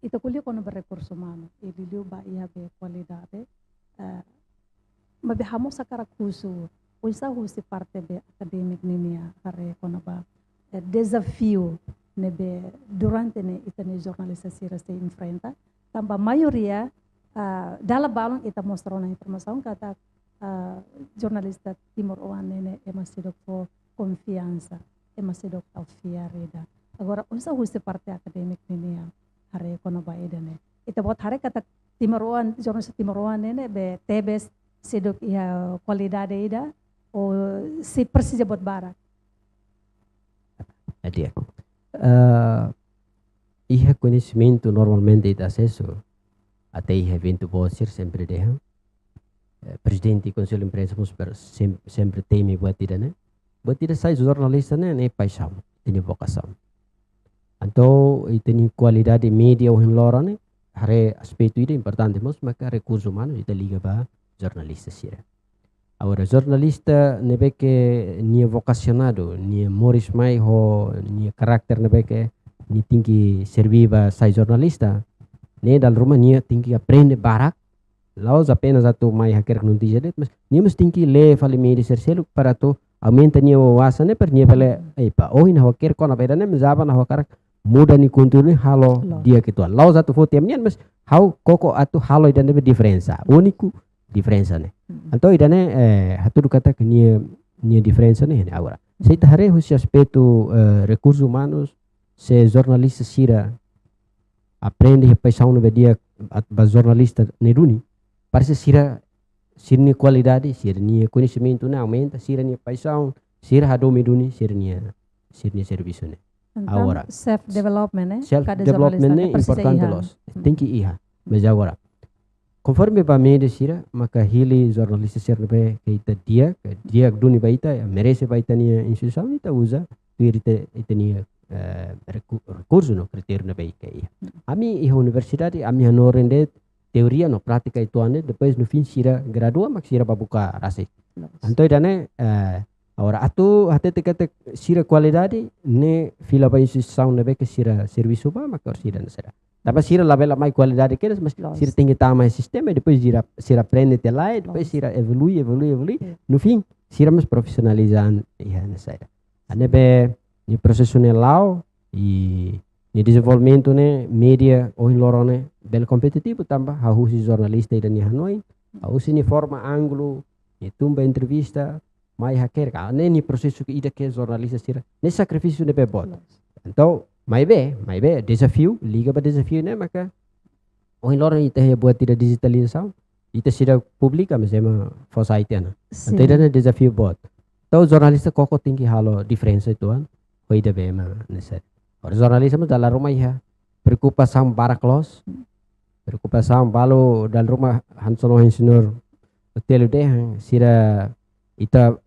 ita ko'alia kona-ba rekursu umanu i liuliu ba iha be kualidade, eh, maibé ha'u mós hakarak husu oinsá husi parte be akadémiku ninia haree kona-ba, eh, dezafiu ne'ebé durante ne'e ita-nia jornalista sira sei enfrenta, tanba maioria, ah, dala balun ita mós rona informasaun katak, ah, jornalista timoroan ne'e ne'e ema seidauk fó konfiansa, ema seidauk tau fiar ida. Agora, oinsá husi parte akadémiku ninia haree kona-ba ida-ne'e. Ita-boot haree katak timoroan, jornalista timoroan ne'e ne'e be tebes seidauk iha kualidade ida, ou sei presiza buat barak? Di'ak. Eh, iha koñesimentu normalmente ita asesu, até iha eventu boot sira sempre dehan. Eh, prezidente Konsellu Imprensa mós ber-, sem-, sempre temi buat ida-ne'e. Buat ida sai jornalista ne'e, ne'e paixaun, ita-nia vokasaun. Entaun, ita-nia kualidade média ohin loron ne'e, haree aspetu ida importante mós, maka rekursu umanu, ita liga ba jornalista sira. Agora, jornalista ne'ebé ke nia vokasionadu, nia moris mai ho nia karakter ne'ebé ke nia tenke serví ba sai jornalista, ne'e dala ruma nia tenke aprende barak, la'ós apenas atu mai hakerek notísia de'it, mas nia mós tenke lee fali média sira seluk para atu aumenta nia wawasan ne'e, para nia bele, "Epa, ohin ha'u hakerek kona-ba ida-ne'e, mas aban ha'u hakarak muda nia konteúdu ne'e halo di'ak uitoan." La'ós atu foti ema nian, mas ha'u koko atu halo ida ne'ebé diferensa, úniku diferensa ne'e. Entaun ida-ne'e, eh, hatudu katak nia, nia diferensa ne'e, ne'e agora. Se ita haree husi aspetu, eh, rekursu umanus, se jornalista sira aprende iha paixaun ne'ebé di'ak ba jornalista ne'e duni, parese sira, sira-nia kualidade, sira-nia koñesimentu ne'e aumenta, sira-nia paixaun, sira hadomi duni sira-nia, sira-nia servisu ne'e. Entaun, agora, self development, eh? Self development ne'e importante loos. Tenke iha. Mas agora, konforme ba média sira, maka hili jornalista sira ne'ebé ke ita di'ak, di'ak duni ba ita, ya, merese ba ita-nia instituisaun, ita uza tuir ita, ita-nia, eh, reku-, rekursu no kritériu ne'ebé ke iha. Ami iha universidade, ami hanorin de'it teoria no prátika uitoan ne'e, depois no fim sira gradua, mak sira bá buka rasik. Entaun ida-ne'e, eh, agora atu hatete katak sira kualidade ne'e fila ba instituisaun ne'ebé ke sira servisu ba, maka sira ne'e sira. Tanba sira labele mai kualidade kedas, mas sira tenke tama iha sistema, depois sira, sira aprende tiha lai, depois sira evolui, evolui, evolui. No fim, sira mós profisionaliza an iha ne'e saida. Ne'ebé, nia prosesu ne'e la'o, i nia dezenvolvimentu ne'e, média ohin loron ne'e bele kompetitivu tanba hahú husi jornalista ida nia hanoin, hahú husi nia forma ángulu, nia tun ba entrevista, mai hakerek, ah, ne'e nia prosesu ke ida ke jornalista sira, ne'e sakrifísiu ne'ebé boot. Entaun, maibé, maibé, dezafiu, liga ba dezafiu ne'e, maka ohin loron ita iha buat ida dijitalizasaun, ita seidauk publika, mas ema fó sai tiha ona. Entaun ida-ne'e dezafiu boot. Entaun jornalista koko tenke halo diferensa uitoan, ho ida be ema ne'e sira. Agora jornalista mós dala ruma iha preokupasaun barak loos. Preokupasaun balu dala ruma hanesan ohin señór Otélio dehan, sira, ita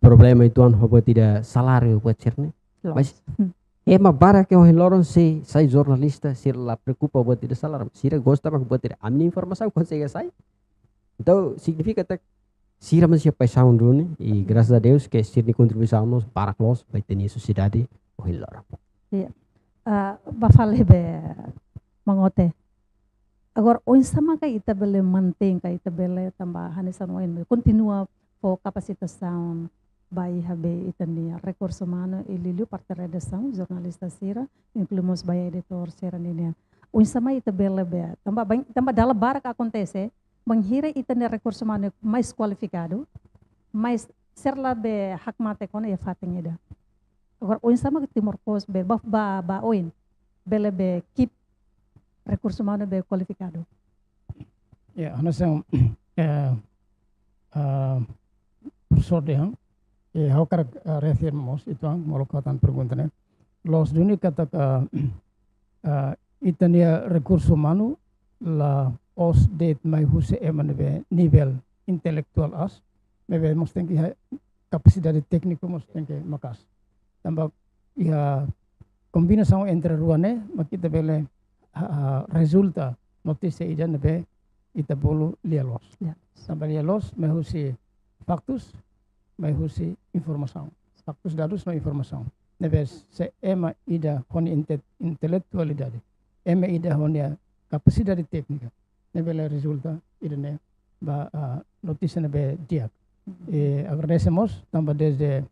problema uitoan ho buat ida saláriu buat sira-ne'e. Mas ema barak ke ohin loron sei sai jornalista, sira la preokupa buat ida saláriu. Sira gosta mak buat ida. Ami-nia informasaun konsege sai. Entaun signifika katak sira mós iha paixaun duni, i grasas a Deus ke sira-nia kontribuisaun mós barak loos ba ita-nia sosiedade ohin loron. Iya. Ah, ba fali be Mangote. Agora, oinsá maka ita bele mantein, ka ita bele tanba hanesan oin, kontinua fó kapasitasaun ba iha be ita-nia rekursu umanu, i liuliu parte redasaun, jornalista sira, inklui mós ba iha editór sira ninian. Oinsá mak ita bele be, tanba bain-, tanba dala barak akontese, bainhira ita-nia rekursu umanu mais kualifikadu, mais sira la be hakmatek ona iha fatin ida. Agora, oinsá mak Timor Post be, ba, ba, ba oin, bele be keep rekursu umanu be kualifikadu. Ya, hanesan, eh, ah, profesór dehan, eh, ha'u hakarak, ah, reafirma mós uitoan, molok ha'u-nia pergunta ne'e. Loos duni katak, ah, ah, ita-nia rekursu umanu la'ós de'it mai husi ema ne'ebé nivel intelektuál aas, maibé mós tenke ha-, kapasidade tékniku mós tenke maka'as. Tanba iha kombinasaun entre rua ne'e mak ita bele, ah, rezulta notísia ida ne'ebé ita bolu lia-loos. Ya. Tanba lia-loos mai husi faktus, mai husi informasaun. Faktus, dadus no informasaun. Ne'ebé se ema ida ho nia inte-, intelektualidade, ema ida ho nia kapasidade téknika, ne'e bele rezulta ida-ne'e ba, ah, notísia ne'ebé di'ak. E, agradese mós tanba desde,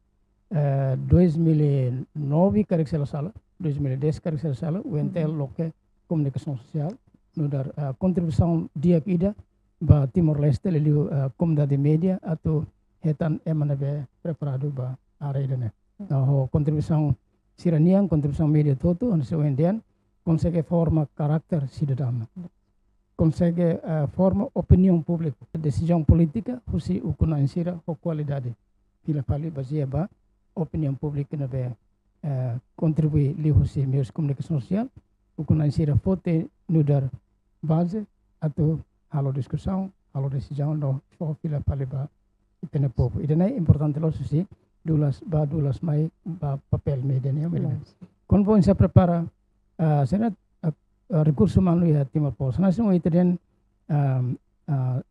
eh, dois mil e nove, karik sei la sala, dois mil e dez, karik sei la sala, U N T L, uhum, loke komunikasaun sosiál, nu'udar, ah, kontribuisaun di'ak ida ba Timor-Leste, liuliu, ah, komunidade média, atu hetan ema ne'ebé preparadu ba área ida-ne'e. Uhum. No ho kontribuisaun sira-nian, kontribuisaun média hotu-hotu, hanesan ohin dehan, konsege forma karakter sidadaun. Konsege, eh, forma opiniaun públiku. Desizaun polítika husi ukun-na'in sira ho kualidade. Fila fali bazeia ba opiniaun públika ne'ebé, eh, kontribui liuhusi meius komunikasaun sosiál. Ukun-na'in sira foti nu'udar baze atu halo diskusaun, halo desizaun no fó fila fali ba ita-nia povu. Ida-ne'e importante loos husi dulas ba dulas mai ba papél média nian, média nian. Loos. Kuandu ita prepara, ah, sira, ah, ah, rekursu umanu iha Timor Post. Hanesan ohin ita dehan, ah, ah,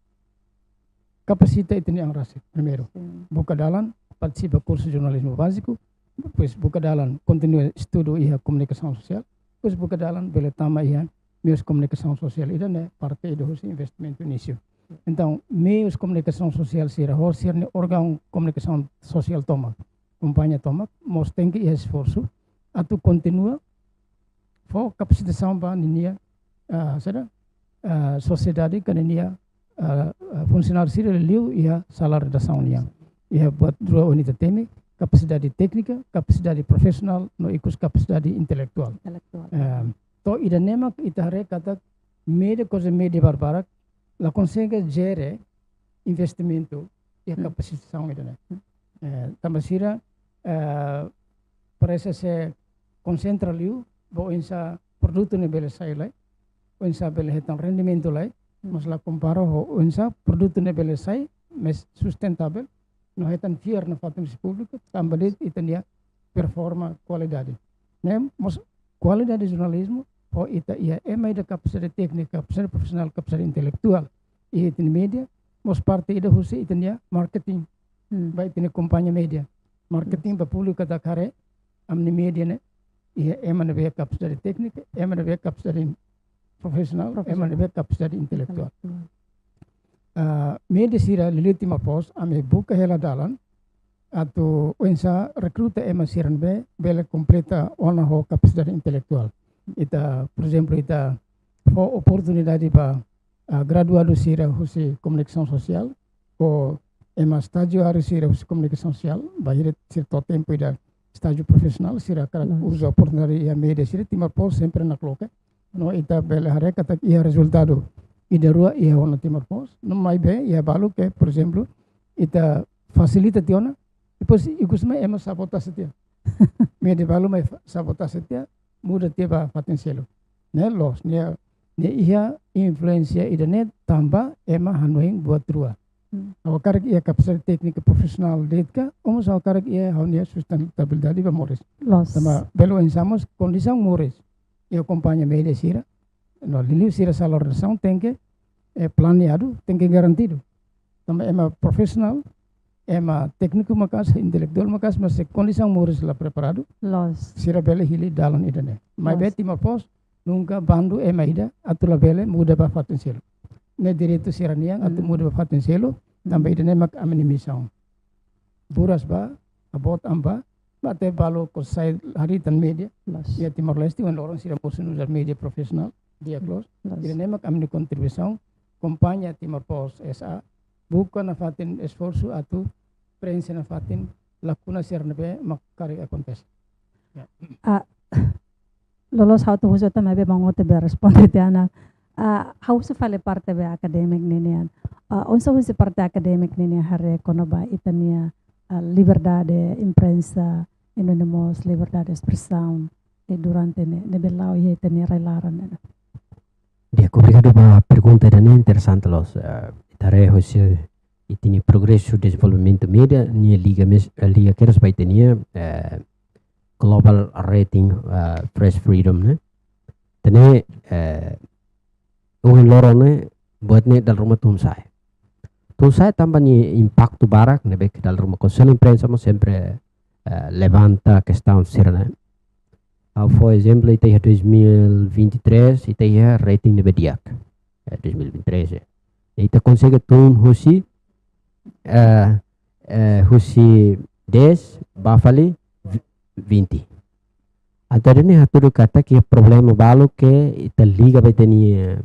kapasita ita-nia an rasik, primeiru. Sin. Buka dalan, partisipa kursu jornalizmu báziku, depois buka dalan, kontinua estudu iha komunikasaun sosiál, depois buka dalan, bele tama iha meius komunikasaun sosiál, ida-ne'e parte ida husi investimentu inísiu. Entaun, meius komunikasaun sosiál sira, ho sira-nia órgaun komunikasaun sosiál tomak, kompañia tomak, mós tenke iha esforsu atu kontinua fó kapasitasaun ba ninia, ah, sira, ah, sosiedade ka ninia, ah, ah, funsionáriu sira liuliu iha sala redasaun nian. Iha buat rua ohin ita temi, kapasidade téknika, kapasidade profisionál, no ikus kapasidade intelektuál. Intelektuál. Eh, to'o ida-ne'e mak ita haree katak média, kuaze média barbarak, la konsege jere investimentu iha, hmm, kapasitasaun ida-ne'e. Hmm. Eh, tanba sira, eh, parese sei konsentra liu ba oinsá produtu ne'e bele sai lai, oinsá bele hetan rendimentu lai, hmm, mas la kompara ho oinsá produtu ne'e bele sai, mas sustentável, no hetan fiar nafatin husi públiku, tanba de'it ita-nia performa kualidade. Ne'e mós kualidade jornalizmu, ho ita iha ema ida kapasidade téknika, kapasidade profisionál, kapasidade intelektuál iha ita-nia média, mós parte ida husi ita-nia marketing, hmm, ba ita-nia kompañia média. Marketing, yes, ba públiku katak haree, ami-nia média ne'e iha ema ne'ebé kapasidade téknika, ema ne'ebé kapasidade profisionál, profisionál, ema ne'ebé kapasidade intelektuál. Intelektuál. Ah, média sira liuliu Timor Post, ami buka hela dalan atu oinsá rekruta ema sira ne'ebé bele kompleta ona ho kapasidade intelektuál. Ita, por ezemplu, ita fó oportunidade ba, ah, graduadu sira husi komunikasaun sosiál, ho ema estajiáriu sira husi komunikasaun sosiál, bainhira sira to'o tempu ida estájiu profisionál, sira hakarak, hmm, uza oportunidade iha média sira, Timor Post sempre nakloke. No ita bele haree katak iha rezultadu ida rua iha ona Timor Post. No maibé iha balu ke, por ezemplu, ita fasilita tiha ona, depois ikus mai ema sabotase tiha. Média balu mai fa-, sabotase tiha, muda tiha ba fatin seluk. Ne'e loos, ne'e, ne'e iha influénsia ida-ne'e tanba ema hanoin buat rua. Hmm. Ha'u hakarak iha kapasidade téknika profisionál de'it ka, ou mós ha'u hakarak iha ha'u-nia sustentabilidade ba moris. Loos. Tanba bele oinsá mós kondisaun moris iha kompañia média sira, no liuliu sira sala redasaun tenke, eh, planeadu, tenke garantidu. Tanba ema profisionál, ema tékniku maka'as, intelektuál maka'as, mas se kondisaun moris la preparadu, loos, sira bele hili dalan ida-ne'e. Maibé, loos, Timor Post nunka bandu ema ida atu labele muda ba fatin seluk. Ne'e direitu sira-nian atu, hmm, muda ba fatin seluk, tanba, hmm, ida-ne'e mak ami-nia misaun. Buras bá, haboot an bá, bá to'o balu ke sai harii tan média, loos, iha Timor-Leste, ohin loron sira mosu nu'udar média profisionál, di'ak loos. Loos. Ida-ne'e mak ami-nia kontribuisaun, kompañia Timor Post S A buka nafatin esforsu atu prenxe nafatin lakuna sira ne'ebé mak karik akontese. Ya. Ah, loloos ha'u atu husu tan maibé Maun Otto bele responde tiha ona. Ah, ha'u husu fali parte be akadémiku ninian. Ah, oinsá husi parte akadémiku ninian haree kona-ba ita-nia, ah, liberdade imprensa, i nune'e mós liberdade espresaun, i durante ne'e, ne'ebé la'o iha ita-nia rai-laran ne'e. Di'ak, obrigadu ba pergunta ida-ne'e, interesante loos, eh, ita haree husi ita-nia progresu dezenvolvimentu média, nia liga mes-, eh, liga kedas ba ita-nia, eh, global rating, eh, press freedom ne'e. Entaun ne'e, eh, ohin loron ne'e, buat ne'e dala ruma tun sa'e. Tun sa'e tanba nia impaktu barak, ne'ebé ke dala ruma Konsellu Imprensa mós sempre, eh, levanta kestaun sira-ne'e. Ha'u fó ezemplu, ita iha dois mil e vinte e três, ita iha rating ne'ebé di'ak. Eh, dois mil e vinte e três, eh. Ita konsege tun husi, eh, eh, husi dez ba fali vi-, vinte. Entaun ida-ne'e hatudu katak iha problema balu ke ita liga ba ita-nia, eh,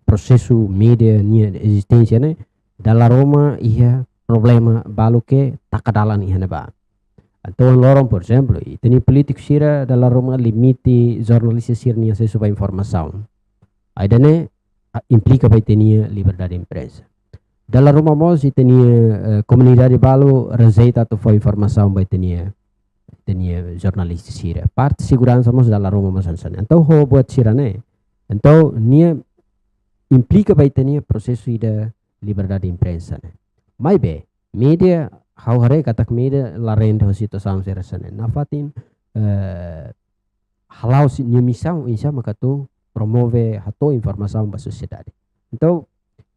prosesu média nia ezisténsia ne'e, dala ruma iha problema balu ke taka dalan iha ne'ebá. Entaun loron, por ezemplu, ita-nia polítiku sira dala ruma limita jornalista sira-nia asesu ba informasaun. Ida-ne'e, ah, implika ba ita-nia liberdade imprensa. Dala ruma mós ita-nia, eh, komunidade balu rejeita atu fó informasaun ba ita-nia, ita-nia jornalista sira. Parte seguransa mós dala ruma mós hanesan ne'e. Entaun ho buat sira-ne'e, entaun nia implika ba ita-nia prosesu ida liberdade imprensa ne'e. Maibé, média, ha'u haree katak média la rende ho situasaun sira hanesan ne'e. Nafatin, eh, hala'o sira-nia misaun oinsá maka atu promove, hato'o informasaun ba sosiedade. Entaun,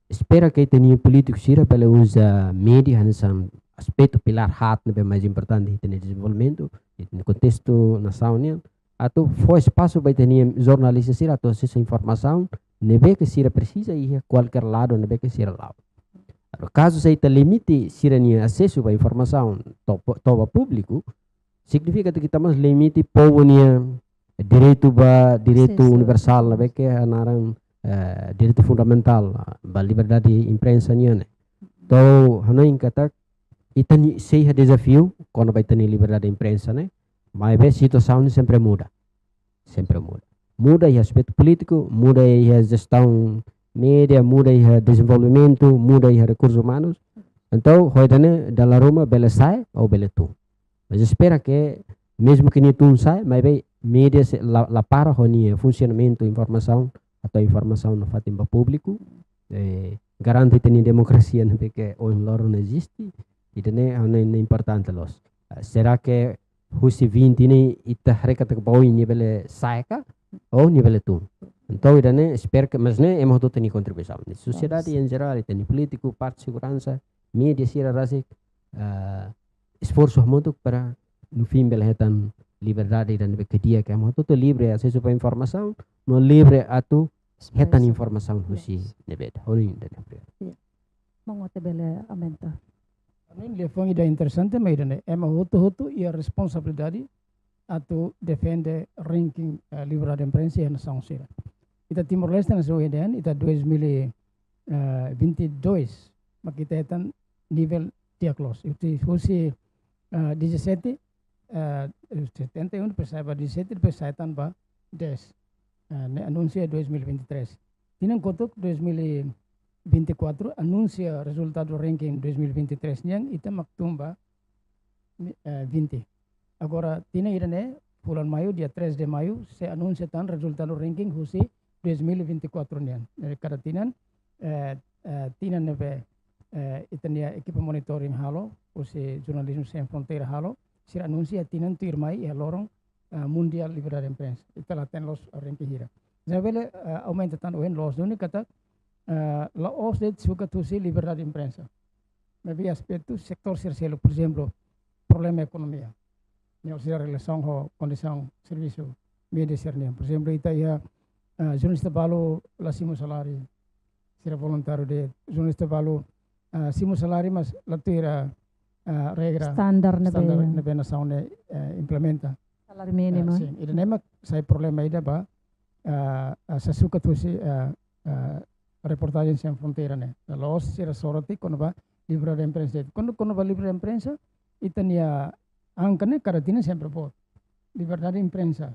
espera ke ita-nia polítiku sira bele uza média hanesan aspetu pilár haat ne'ebé mais importante iha ita-nia dezenvolvimentu, iha ita-nia kontestu nasaun nian, atu fó espasu ba ita-nia jornalista sira atu asesu informasaun ne'ebé ke sira presiza iha kualkér ladu ne'ebé ke sira la'o. Agora, kazu se ita limita sira-nia asesu ba informasaun to'o, to'o ba públiku, signifika katak ita mós limita povu nia direitu ba, direitu Asesu. Universál, ne'ebé ke hanaran, eh, direitu fundamentál, ah, ba liberdade imprensa nian ne'e. Entaun, hanoin katak, ita-nia, sei iha dezafiu kona-ba ita-nia liberdade imprensa ne'e, maibé situasaun ne'e sempre muda. Sempre muda. Muda iha aspetu polítiku, muda iha jestaun média, muda iha dezenvolvimentu, muda iha rekursus umanus. Entaun, ho ida-ne'e dala ruma bele sa'e ou bele tun. Mas espera ke, mezmu ke nia tun sa'e, maibé média sei la, la para ho nia funsionamentu informasaun, atu informasaun nafatin ba públiku, eh, garante ita-nia demokrasia ne'ebé ke ohin loron eziste, ida-ne'e, ah, ne'e, ne'e importante loos. Ah, será ke husi vinte ne'e ita haree katak ba oin nia bele sa'e ka, ou nia bele tun? Entaun, ida-ne'e, espera ke, mas ne'e, ema hotu-hotu nia kontribuisaun. Sosiedade Yes. em geral, ita-nia polítiku, parte seguransa, média sira rasik, ah, esforsu hamutuk para no fim bele hetan liberdade ida ne'ebé ke di'ak, ema hotu-hotu livre asesu ba informasaun, no livre atu hetan Expresa. Informasaun husi Yes. ne'ebé ida. Hanoin ida-ne'e. Ya. Maun Ote bele aumenta. Hanoin liafuan ida interesante, maibé ida-ne'e, ema hotu-hotu iha responsabilidade atu defende ranking, eh, liberdade imprensa iha nasaun sira. Ita Timor-Leste hanesan ohin dehan, ita dois mil e vinte e dois, mak ita hetan nivel di'ak loos. Ita husi, eh, dezassete, eh, setenta e um, depois sa'e ba dezassete, depois sa'e tan ba dez. Eh, ne'e anunsia dois mil e vinte e três. Tinan kotuk dois mil e vinte e quatro, anunsia rezultadu ranking dois mil e vinte e três nian, ita mak tun ba, eh, vinte. Agora, tinan ida-ne'e, fulan Maiu, dia três de Maio, sei anunsia tan rezultadu ranking husi dois mil e vinte e quatro nian. Jadi, kada tinan, eh, eh, tinan ne'ebé, eh, ita-nia ekipa monitoring halo, husi Jornalismo Sem Fronteira halo, sira anunsia tinan tuirmai iha loron, eh, Mundiál Liberdade Imprensa. Ita la hatene loos ranking hira. Jadi bele, eh, aumenta tan ohin loos duni katak, eh, la'ós de'it sukat husi liberdade imprensa. Maibé aspetu setór sira seluk, por ezemplu, problema ekonomia. Ne'e sira relasaun ho kondisaun servisu média sira-nian. Por ezemplu, ita iha, eh, jornalista balu la simu saláriu, sira voluntáriu de'it, jornalista balu, eh, simu saláriu mas la tuir, eh, regra Standar ne'ebé. Standar ne'ebé nasaun ne'e, eh, implementa. Saláriu mínimu. Eh, sin, ida-ne'e mak sai problema ida ba, eh, eh, sasukat husi, eh, eh, Reportajen Sem Fronteira ne'e. La'ós sira soroti kona-ba liberdade imprensa. Kona, kona-ba liberdade imprensa, ita-nia angka ne'e kada tinan sempre boot. Liberdade imprensa.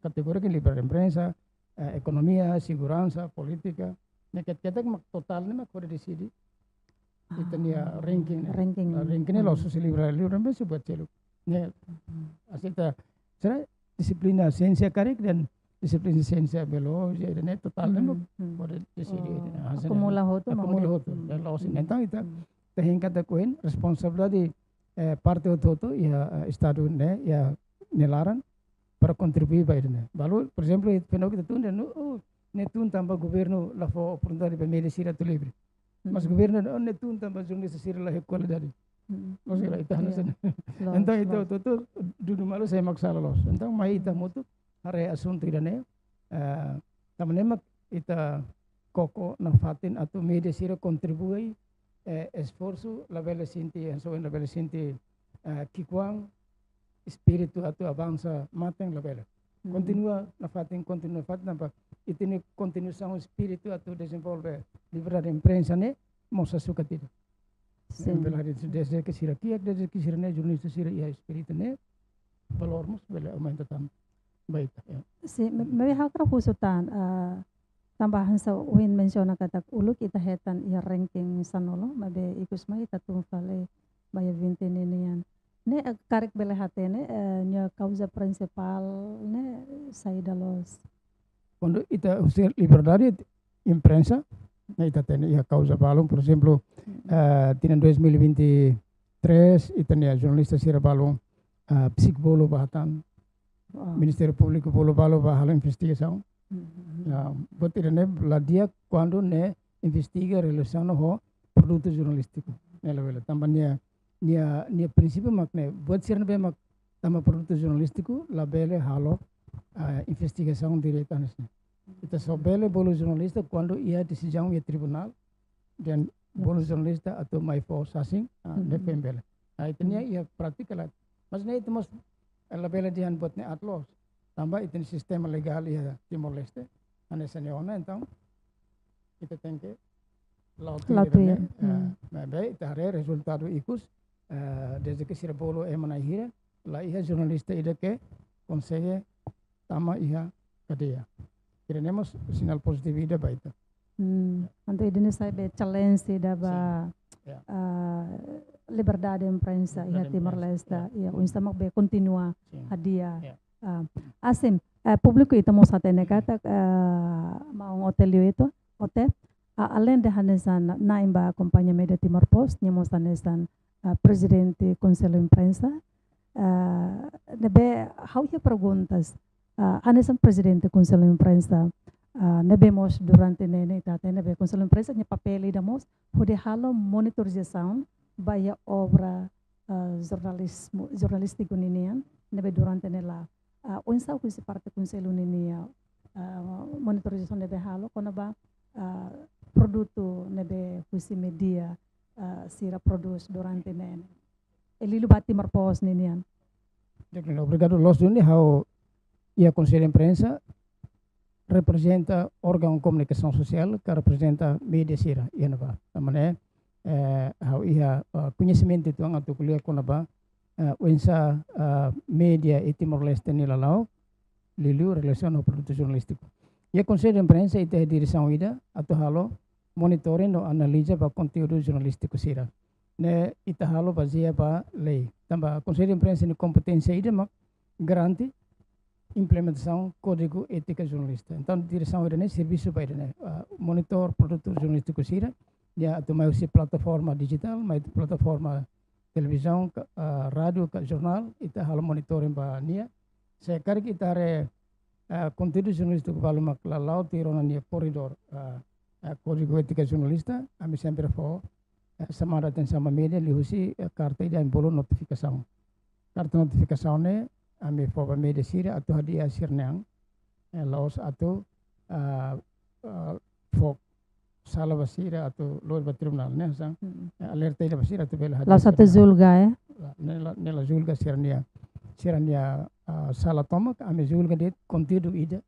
Kategoria ke liberdade imprensa, eh, ekonomia, seguransa, polítika. Ne'e ketak-ketak mak totál ne'e mak hodi deside ita-nia Ah, ranking ne'e. Ranking. Ah, ranking ne'e la'ós husi liberdade, liberdade imprensa buat seluk. Ne'e, Mhm. aseita, sira dixiplina siénsia karik dehan dixiplina siénsia biolojia, ida-ne'e totál ne'e mak Mhm, mhm. hodi deside. Oh, Ah, sira akumula hotu, mak akumula hodi. Hotu. Mhm. Ya, la'ós Mhm. entaun ita Mhm. ita hein katak oin responsabilidade, eh, parte hotu-hotu iha, eh, Estadu ne'e, iha nia laran, para kontribui ba ida-ne'e. Balu, por ezemplu, ita pernah kita tunda, no, oh, ne'e tun tanba governu la fó oportunidade ba média sira atu livre. Mas governu, oh, ne'e tun tanba jornalista sira la iha kualidade. Loos ka lae, ita hanesan. Entaun, ita hotu-hotu dudu malu, sai mak sala loos. Entaun, mai ita hamutuk haree asuntu ida-ne'e, eh, tanba ne'e mak ita koko nafatin atu média sira kontribui, eh, esforsu, labele sente, hanesan labele sente, eh, ki'ikoan, espíritu atu avansa mate, labele. Kontinua nafatin, kontinua nafatin, tanba ita-nia kontinuasaun espíritu atu dezenvolve liberdade imprensa ne'e, mós sukat ida. Sin. Embela hari desde ke sira kiak, desde ke sira ne'e, jornalista sira iha espíritu ne'e, valór mós bele aumenta tan ba ita, ya. Sin, me, me ha'u hakarak husu tan, ah, tanba hanesan ohin mensiona katak uluk ita hetan iha ranking sanulu, maibé ikus mai ita tun fali ba iha vinte ninian. Ne'e, eh, karik bele hatene, eh, nia kauza prinsipál ne'e saida loos? Kuandu ita husu liberdade imprensa, ne'e ita hatene iha kauza balun, por ezemplu, eh, tinan dois mil e vinte e três, ita-nia jornalista sira balun, eh, besik bolu ba hatán. Ministériu Públiku bolu balu ba halo investigasaun. Ya, buat ida-ne'e la di'ak kuandu ne'e investiga relasiona ho produtu jornalístiku. Ne'e labele. Tanba nia, nia, nia prinsípiu mak ne'e, buat sira ne'ebé mak tama produtu jornalístiku, labele halo, ah, investigasaun direta hanesan ne'e. Ita só bele bolu jornalista kuandu iha desizaun iha tribunál, dehan bolu jornalista atu mai fó sasin, ah, ne'e foin bele. Ah, ita-nia iha prátika lae. Mas ne'e ita mós, eh, labele dehan buat ne'e aat loos. Tanba ita-nia sistema legál iha Timor-Leste hanesan ne'e ona, entaun ita tenke la'o tuir, la'o tuir, ne'e, eh, maibé ita haree rezultadu ikus, eh, desde ke sira bolu ema na'in hira, la iha jornalista ida ke konsege tama iha kadeia. Ida-ne'e mós sinál pozitivu ida ba ita. Hmm, entaun ida-ne'e sai be challenge ida ba, ah, liberdade imprensa iha Timor-Leste. Ya, oinsá mak be kontinua hadi'a. Ah, Asim, eh, públiku ita mós hatene katak, eh, maun Ote liu uitoan, Ote, ah, aleinde hanesan na'in ba kompañia média Timor Post, nia mós hanesan, ah, prezidente Konsellu Imprensa, ah, ne'ebé ha'u iha perguntas, ah, hanesan prezidente Konsellu Imprensa, ah, ne'ebé mós durante ne'e, ne'e ita hatene be Konsellu Imprensa nia papél ida mós hodi halo monitorizasaun ba iha obra, ah, jornalizmu, jornalístiku ninian, ne'ebé durante ne'e la'o. Ah, oinsá husi parte Konsellu ninia, ah, monitorizasaun ne'ebé halo kona-ba, ah, produtu ne'ebé husi média, ah, sira prodús durante ne'e. Liuliu ba Timor Post ninian. Obrigadu, loos duni, ha'u iha Konsellu Imprensa reprezenta órgaun komunikasaun sosiál ka reprezenta média sira iha ne'ebá. Tanba ne'e, eh, ha'u iha, eh, koñesimentu uitoan atu ko'alia kona-ba, eh, oinsá, eh, média iha Timor-Leste nia lala'ok, liuliu relasiona ho produtu jornalístiku. Iha Konsellu Imprensa ita iha diresaun ida atu halo monitoring no analiza ba konteúdu jornalístiku sira. Ne'e ita halo bazeia ba lei. Tanba Konsellu Imprensa nia kompeténsia ida mak garante implementasaun Kódigu Étika Jornalista. Entaun, diresaun ida-ne'e servisu ba ida-ne'e, ah, monitor produtu jornalístiku sira, nia atu mai husi plataforma dijitál, mai plataforma televizaun, ka, ah, rádiu, ka jornál, ita halo monitoring ba nia. Se karik ita haree, ah, konteúdu jornalístiku balu mak la la'o tuir ona nia koridór, ah, ah, Kódigu Étika Jornalista, ami sempre fó, eh, xamada atensaun ba média liuhusi, eh, karta ida ami bolu notifikasaun. Karta notifikasaun ne'e ami fó ba média sira atu hadi'a sira-nia an, eh, la'ós atu, ah, ah, fó sala ba sira atu lori ba tribunál, ne'e hanesan, eh, alerta ida ba sira atu bele hadi'a sira-nia an. La'ós atu julga, eh? La, ne'e la, ne'e la julga sira-nia, sira-nia, ah, sala tomak, ami julga de'it konteúdu ida,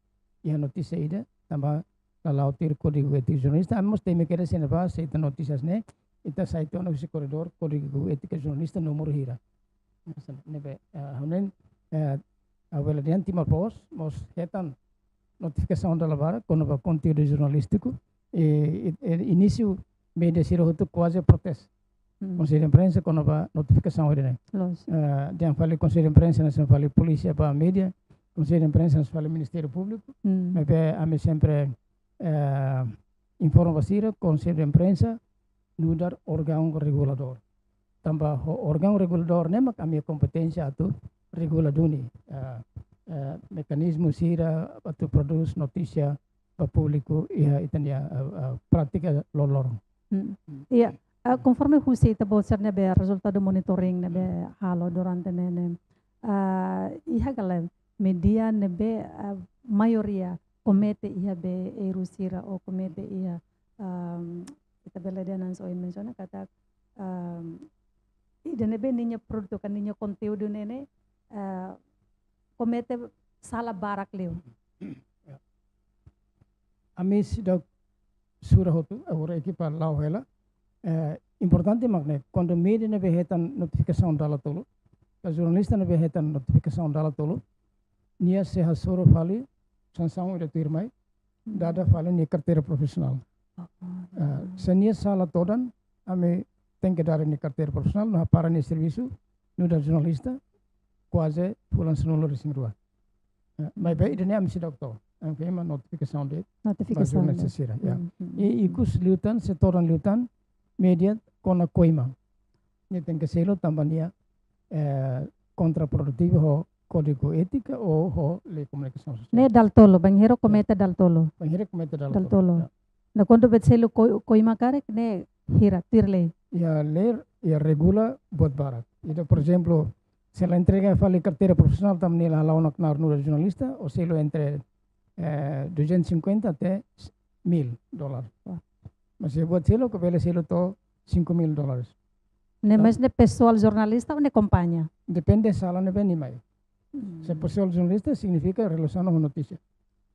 iha notísia ida, tanba la la'o tuir Kódigu Étika Jornalista, ami mós temi kedas iha ne'ebá, se ita notísias ne'e, ita sai tiha ona husi koridór Kódigu Étika Jornalista númeru hira. Ne'ebé, eh, ha'u hanoin, eh, ha'u bele dehan Timor Post mós hetan notifikasaun dala barak kona-ba konteúdu jornalístiku, i, i, i inísiu média sira hotu kuaze protesta. Hmm. Konsellu Imprensa kona-ba notifikasaun ida-ne'e. Loos. Eh, dehan fali Konsellu Imprensa, hanesan fali polísia ba média, Konsellu Imprensa, hanesan fali Ministériu Públiku. Hmm. Maibé ami sempre, eh, informa ba sira, Konsellu Imprensa nu'udar órgaun reguladór. Tanba ho órgaun reguladór ne'e mak ami kompeténsia atu regula duni, eh, eh, mekanizmu sira atu prodús notísia ba públiku iha ita-nia, eh, eh, prátika loroloron. Hmm. Iya, eh, konforme husi ita-boot sira ne'ebé rezultadu monitoring ne'ebé halo durante ne'e ne'e, eh, iha ka lae média ne'ebé, eh, maioria komete iha be erru sira ou komete iha, ehm, ita bele dehan hanesan ohin mensiona katak, ehm, ida ne'ebé ninia produtu ka ninia konteúdu ne'e ne'e, eh, komete sala barak liu. Ya. Ami seidauk sura hotu, agora ekipa la'o hela. Eh, importante mak ne'e, kuandu média ne'ebé hetan notifikasaun dala tolu, ka jornalista ne'ebé hetan notifikasaun dala tolu, nia sei hasoru fali sansaun ida tuirmai, dada fali nia karteira profisionál. Oh, oh, ya. Eh, se nia sala todan, ami tenke dada nia karteira profisionál, no hapara nia servisu nu'udar jornalista, kuaze fulan sanulu-resin-rua. Eh, maibé ida-ne'e ami seidauk to'o. Ami fó ema notifikasaun de'it ba jornalista sira, ya. Hmm, hmm, hmm. I ikus liután, se todan liután, média kona koima. Nia tenke selu tanba nia, eh, kontraprodutivu ho kódigu étika ou ho lei komunikasaun sosiál. Ne'e dala tolu, bainhira komete dala tolu. Bainhira komete dala tolu. Dala tolu. Ya. No kuandu bele selu ko-, koima karik ne'e hira, tuir lei. Ya, lei, ya regula buat barak. Ida, por ezemplu, se la entrega fali karteira profisionál tanba nia la hala'o ona knaar nu'udar jornalista, ou selu entre, eh, duzentos e cinquenta até mil dólar. Wah. Mas se buat seluk, bele selu to'o cinco mil dólares. Ne'e, maibé ne'e pesoál jornalista ou ne'e kompañia? Depende sala ne'ebé nia mai. Hmm. Se pesoál jornalista signifika relasiona ho notísia.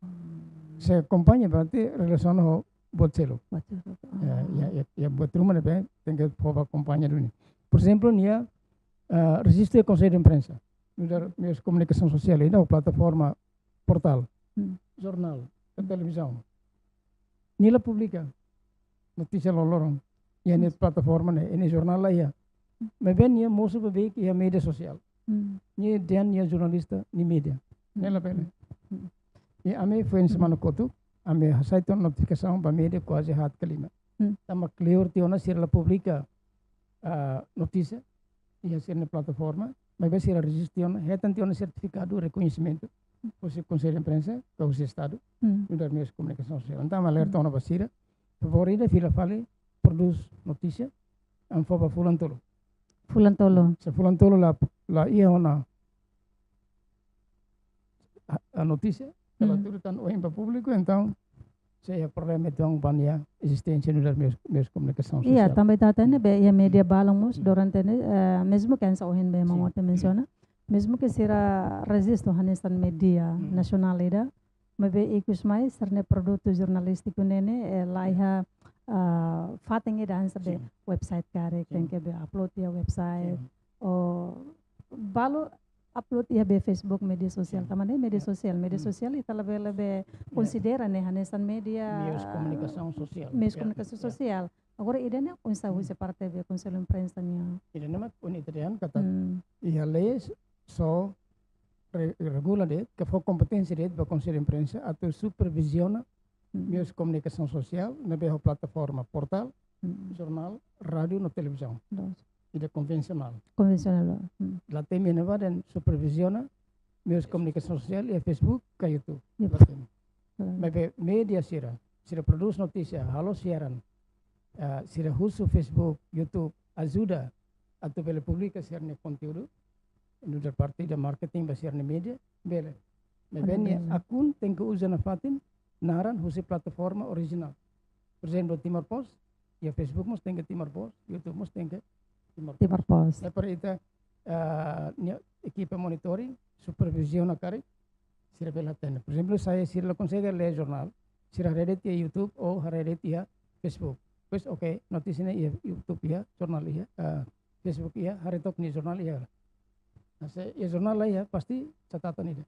Hmm. Se kompañia berarti relasiona ho buat seluk. Buat seluk. Ya, ya, ya, ya, buat ruma ne'ebé tenke fó ba kompañia duni. Por ezemplu, nia, ah, rejistu iha Konsellu Imprensa. Nu'udar meius komunikasaun sosiál, ida ho plataforma portál, hmm, jornál, ka televizaun. Nia la publika notísia loroloron iha nia, hmm, plataforma ne'e, iha nia jornál la iha. Maibé nia mosu beibeik iha média sosiál. Hmm. Nia dehan nia jornalista nia média. Hmm. Ne'e labele. Hmm. I ami foin, hmm, semana kotuk, ami hasai tiha ona notifikasaun ba média kuaze haat ka lima. Hmm. Tanba kleur tiha ona sira la publika, ah, notísia iha sira-nia plataforma, maibé sira rejistu tiha ona, hetan tiha ona sertifikadu rekoñesimentu husi Konsellu Imprensa, ka husi Estadu, hmm, nu'udar meius komunikasaun sosiál. Entaun ami alerta, hmm, ona ba sira, favór ida fila fali prodús notísia, ami fó ba fulan tolu. Fulan tolu. Se fulan tolu la, la iha ona a, a notísia, ka la, hmm, tuur tan oin ba públiku, entaun sei iha problema uitoan ba nia ezisténsia nu'udar meius, meius komunikasaun sosiál. Iya, tanba ita hatene, hmm, be iha média, hmm, balun mós, hmm, durante ne'e, eh, mezmu ke hanesan ohin be, sin, Mamote mensiona, mezmu ke sira rejistu hanesan média, hmm, nasionál ida, maibé ikus mai sira-nia produtu jornalístiku ne'e ne'e, eh, la, ya, iha, ah, fatin ida hanesan be, sin, website karik, sin, tenke be upload iha website, sin, ou balu upload iha be Facebook, média sosiál. Sin. Tanba ne'e média, ya, sosiál, média, hmm, sosiál ita labele be, ya, konsidera ne'e hanesan média, meius komunikasaun sosiál. Meius, ya, komunikasaun, ya, sosiál. Agora ida-ne'e oinsá, hmm, husi parte be Konsellu Imprensa nian? Ida-ne'e mak ohin ita dehan katak, hmm, iha lei só re-, regula de'it, ka fó kompeténsia de'it ba Konsellu Imprensa atu superviziona, hmm, meius komunikasaun sosiál ne'ebé ho plataforma portál, hmm, jornál, rádiu no televizaun. Loos. Ida konvensionál. Konvensionál, hmm. La temi ne'ebá dehan superviziona meius komunikasaun sosiál iha Facebook ka YouTube. Yep. La temi. Hmm. Maibé média sira, sira prodús notísia, halo siaran, ah, sira husu Facebook, YouTube, ajuda atu bele publika sira-nia konteúdu, nu'udar parte ida marketing ba sira-nia média, bele. Maibé, bele, nia, bele, akun tenke uza nafatin naran husi plataforma orijinál. Por ezemplu, Timor Post, iha Facebook mós tenke Timor Post, YouTube mós tenke Timor Post. Timor Post. Ne'e para ita, ah, nia ekipa monitoring, superviziona karik, sira bele hatene. Por ezemplu, se sira la konsege lee jornál, sira haree de'it iha YouTube ou haree de'it iha Facebook. Depois, oke, notísia ne'e iha YouTube iha, jornál iha, ah, Facebook iha, haree took nia jornál iha. Nah, se iha jornál la iha, pasti catatan ida.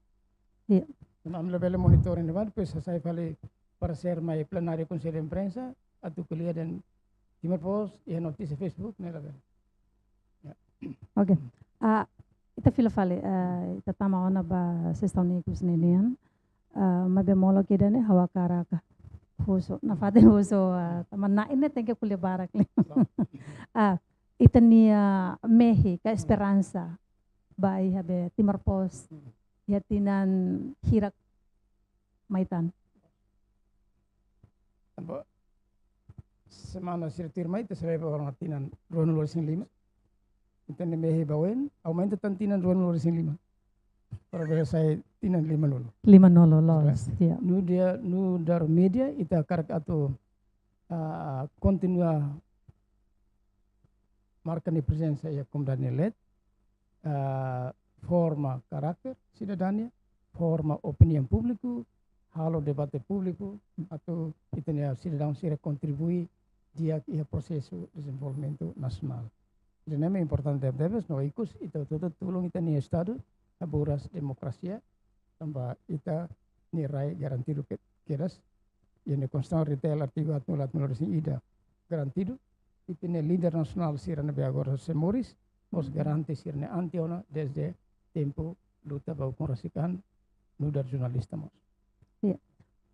Iya. Entaun ami labele monitoring de'it, depois hasai fali paresér mai plenária Konsellu Imprensa, atu ko'alia dehan Timor Post, iha notísia Facebook, ne'e labele. Ya. Oke. Ah, ita fila fali, ah, ita tama ona ba sestaun ikus ne'e nian. Ah, maibé molok ida-ne'e ha'u hakarak husu, nafatin husu, ah, tanba na'in ne'e tenke ko'alia barak liu. Ah, ita-nia mehi ka esperansa ba iha be Timor Post iha tinan hirak mai tan. Tanba semana sira tuirmai ita selebrita ona tinan ruanulu-resin-lima. Ita-nia mehi ba oin aumenta tan tinan ruanulu-resin-lima. Para bele sai tinan limanulu. Limanulu loos, ya. Nu'udar, nu'udar média ita hakarak atu, ah, kontinua marka nia prezensa iha komunidade nia leet, ah, forma karakter sidadania, forma opiniaun públiku, halo debate públiku, atu ita-nia sidadaun sira kontribui di'ak iha prosesu dezenvolvimentu nasionál. Ida-ne'e mak importante tebes, no ikus ita hotu-hotu tulun ita-nia Estadu haburas demokrasia, tanba ita-nia rai garantidu ke-, kedas, iha nia Konstituisaun ita haree artigu haatnulu, haatnulu-resin-ida garantidu, ita-nia líder nasionál sira ne'ebé agora sei moris, mós garante sira-nia an tiha ona desde tempu luta ba ukun rasik an, nu'udar jornalista mós. Ya.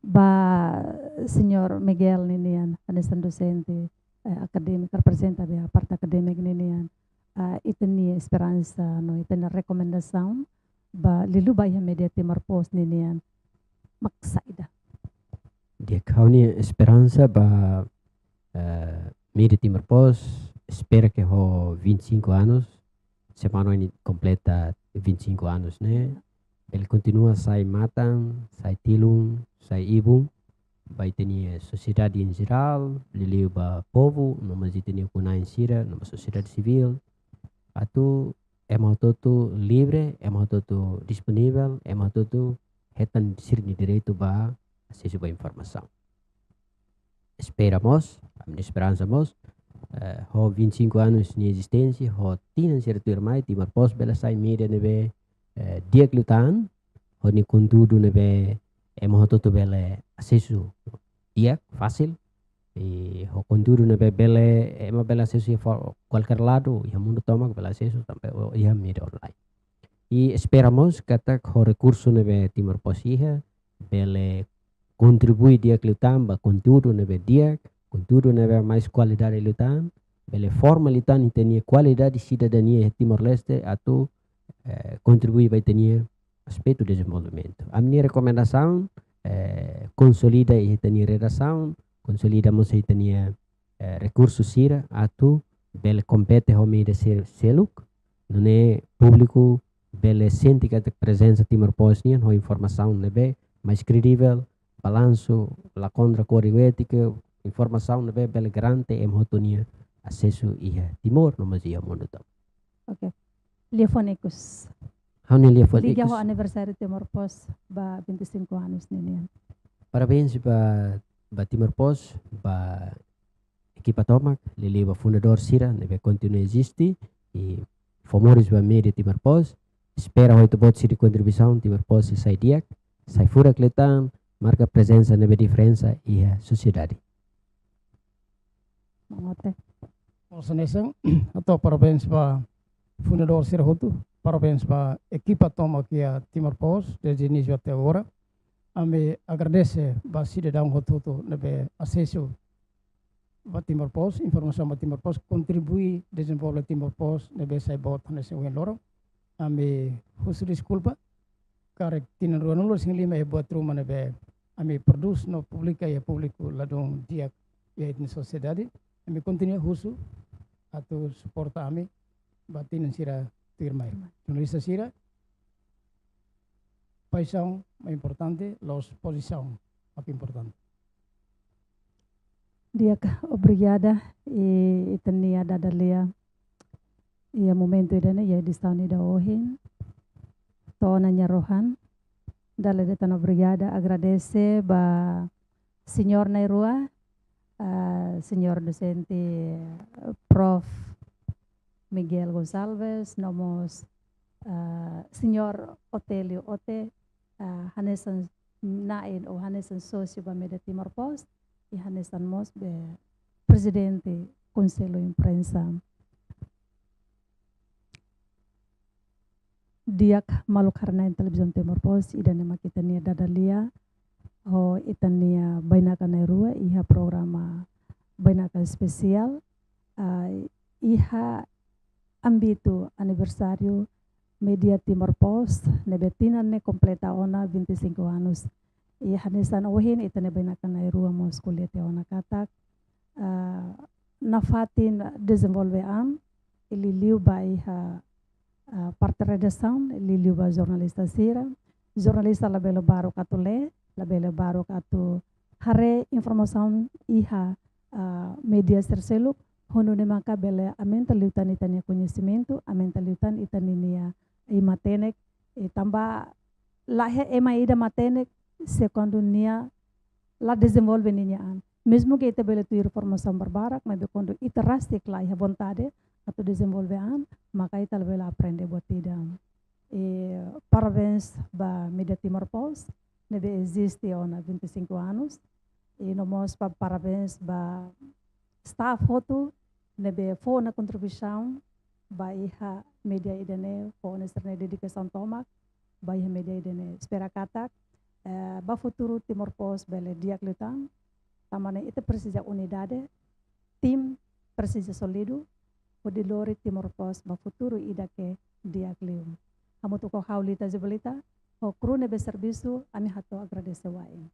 Ba Señór Miguel ninian, hanesan dosente, eh, akadémiku, reprezenta be parte akadémika ninian, ah, ita-nia esperansa no ita-nia rekomendasaun ba liuliu ba iha média Timor Post ninian mak saida? Di'ak, ha'u-nia esperansa ba, eh, média Timor Post, espera ke ho vinte e cinco anos, semana oin kompleta vinte e cinco anos ne'e, bele kontinua sai matan, sai tilun, sai ibun ba ita-nia sosiedade em geral, liuliu ba povu, no mós ita-nia ukun-na'in sira, no mós sosiedade sivíl, atu ema hotu-hotu livre, ema hotu-hotu disponivel, ema hotu-hotu hetan sira-nia direitu ba asesu ba informasaun. Espera mós, ami-nia esperansa mós, eh, ho vinte e cinco anos nia ezisténsia, ho tinan sira tuirmai, Timor Post bele sai média ne'ebé, eh, di'ak liután, ho nia konteúdu ne'ebé ema hotu-hotu bele asesu di'ak, fasil, i ho konteúdu ne'ebé bele, ema bele asesu iha fo-, kualkér ladu, iha mundu tomak bele asesu, tanba, o, iha média online. I espera mós katak ho rekursu ne'ebé Timor Post iha, bele kontribui di'ak liután ba konteúdu ne'ebé di'ak, konteúdu ne'ebé mais kualidade liután, bele forma liután ita-nia kualidade sidadania iha Timor-Leste atu, eh, kontribui ba ita-nia aspetu dezenvolvimentu. Ami-nia rekomendasaun, eh, konsolida ita-nia redasaun, konsolida mós ita-nia, eh, rekursu sira atu bele kompete ho média se-, seluk, nune'e públiku bele sente katak prezensa Timor Post nian ho informasaun ne'ebé mais kredivel, balansu, la kontra kódigu étika, informasaun ne'ebé bele garante ema hotu nia asesu iha Timor, no mós iha mundu tomak. Oke. Lia-fuan ikus. Ha'u-nia lia-fuan ikus. Liga ho aniversáriu Timor Post ba vinte e cinco anos ninian. Parabéns ba, ba Timor Post, ba ekipa tomak, liuliu ba fundadór sira ne'ebé kontinua eziste, i fó moris ba média Timor Post. Espera ho ita-boot sira-nia kontribuisaun Timor Post sai di'ak, sai furak liután, marka prezensa ne'ebé diferensa iha sosiedade. Mangote. Mós hanesan, hato'o parabéns ba fundadór sira hotu, parabéns ba ekipa tomak iha Timor Post desde inísiu até agora. Ami agradese ba sidadaun hotu-hotu ne'ebé asesu ba Timor Post, informasaun ba Timor Post, kontribui dezenvolve Timor Post ne'ebé sai boot hanesan ohin loron. Ami husu deskulpa, karik tinan ruanulu-resin-lima iha buat ruma ne'ebé ami prodús no publika iha públiku ladún di'ak iha ita-nia sosiedade. Ami kontinua husu atu suporta ami ba tinan sira tuirmai. Jornalista sira, paixaun mak importante, la'ós pozisaun mak importante. Di'ak, obrigada, i ita-nia dada lia iha momentu ida-ne'e, iha edisaun ida ohin. To'o ona nia rohan. Dala ida tan obrigada, agradese ba señór na'in-rua, ah, señór dosente, eh, Prof Miguel Gonçalves, no mós, ah, señór Otélio Ote, ah, hanesan na'in ou hanesan sósiu ba média Timor Post, i hanesan mós be prezidente Konsellu Imprensa. Di'ak maluk haree-na'in Televizaun Timor Post, ida-ne'e mak ita-nia dada lia, ho ita-nia bainaka na'in-rua iha programa bainaka espesiál, ah, iha ámbitu aniversáriu Média Timor Post ne'ebé tinan ne'e kompleta ona vinte e cinco anos. I hanesan ohin ita-nia bainaka na'in-rua mós ko'alia tiha ona katak, ah, nafatin dezenvolve an, liuliu ba iha, ah, parte redasaun, liuliu ba jornalista sira. Jornalista labele baruk atu lee, labele baruk atu haree informasaun iha, ah, média sira seluk, ho nune'e maka bele aumenta liután ita-nia koñesimentu, aumenta liután ita-nia matenek, i tanba laiha ema ida matenek se kuandu nia la dezenvolve ninia an. Mezmu ke ita bele tuir formasaun barbarak, maibé kuandu ita rasik laiha vontade atu dezenvolve an, maka ita labele aprende buat ida. I parabéns ba Média Timor Post, ne'ebé eziste ona vinte e cinco anos. I no mós ba parabéns ba staff hotu ne'ebé fó ona kontribuisaun ba iha média ida-ne'e, fó ona sira-nia dedikasaun tomak ba iha média ida-ne'e. Espera katak, eh, ba futuru Timor Post bele di'ak liután, tanba ne'e ita presiza unidade, tim presiza sólidu, hodi lori Timor Post ba futuru ida ke di'ak liu. Hamutuk ho ha'u Lita Zibalita, ho kru ne'ebé servisu, ami hato'o agradese wa'in.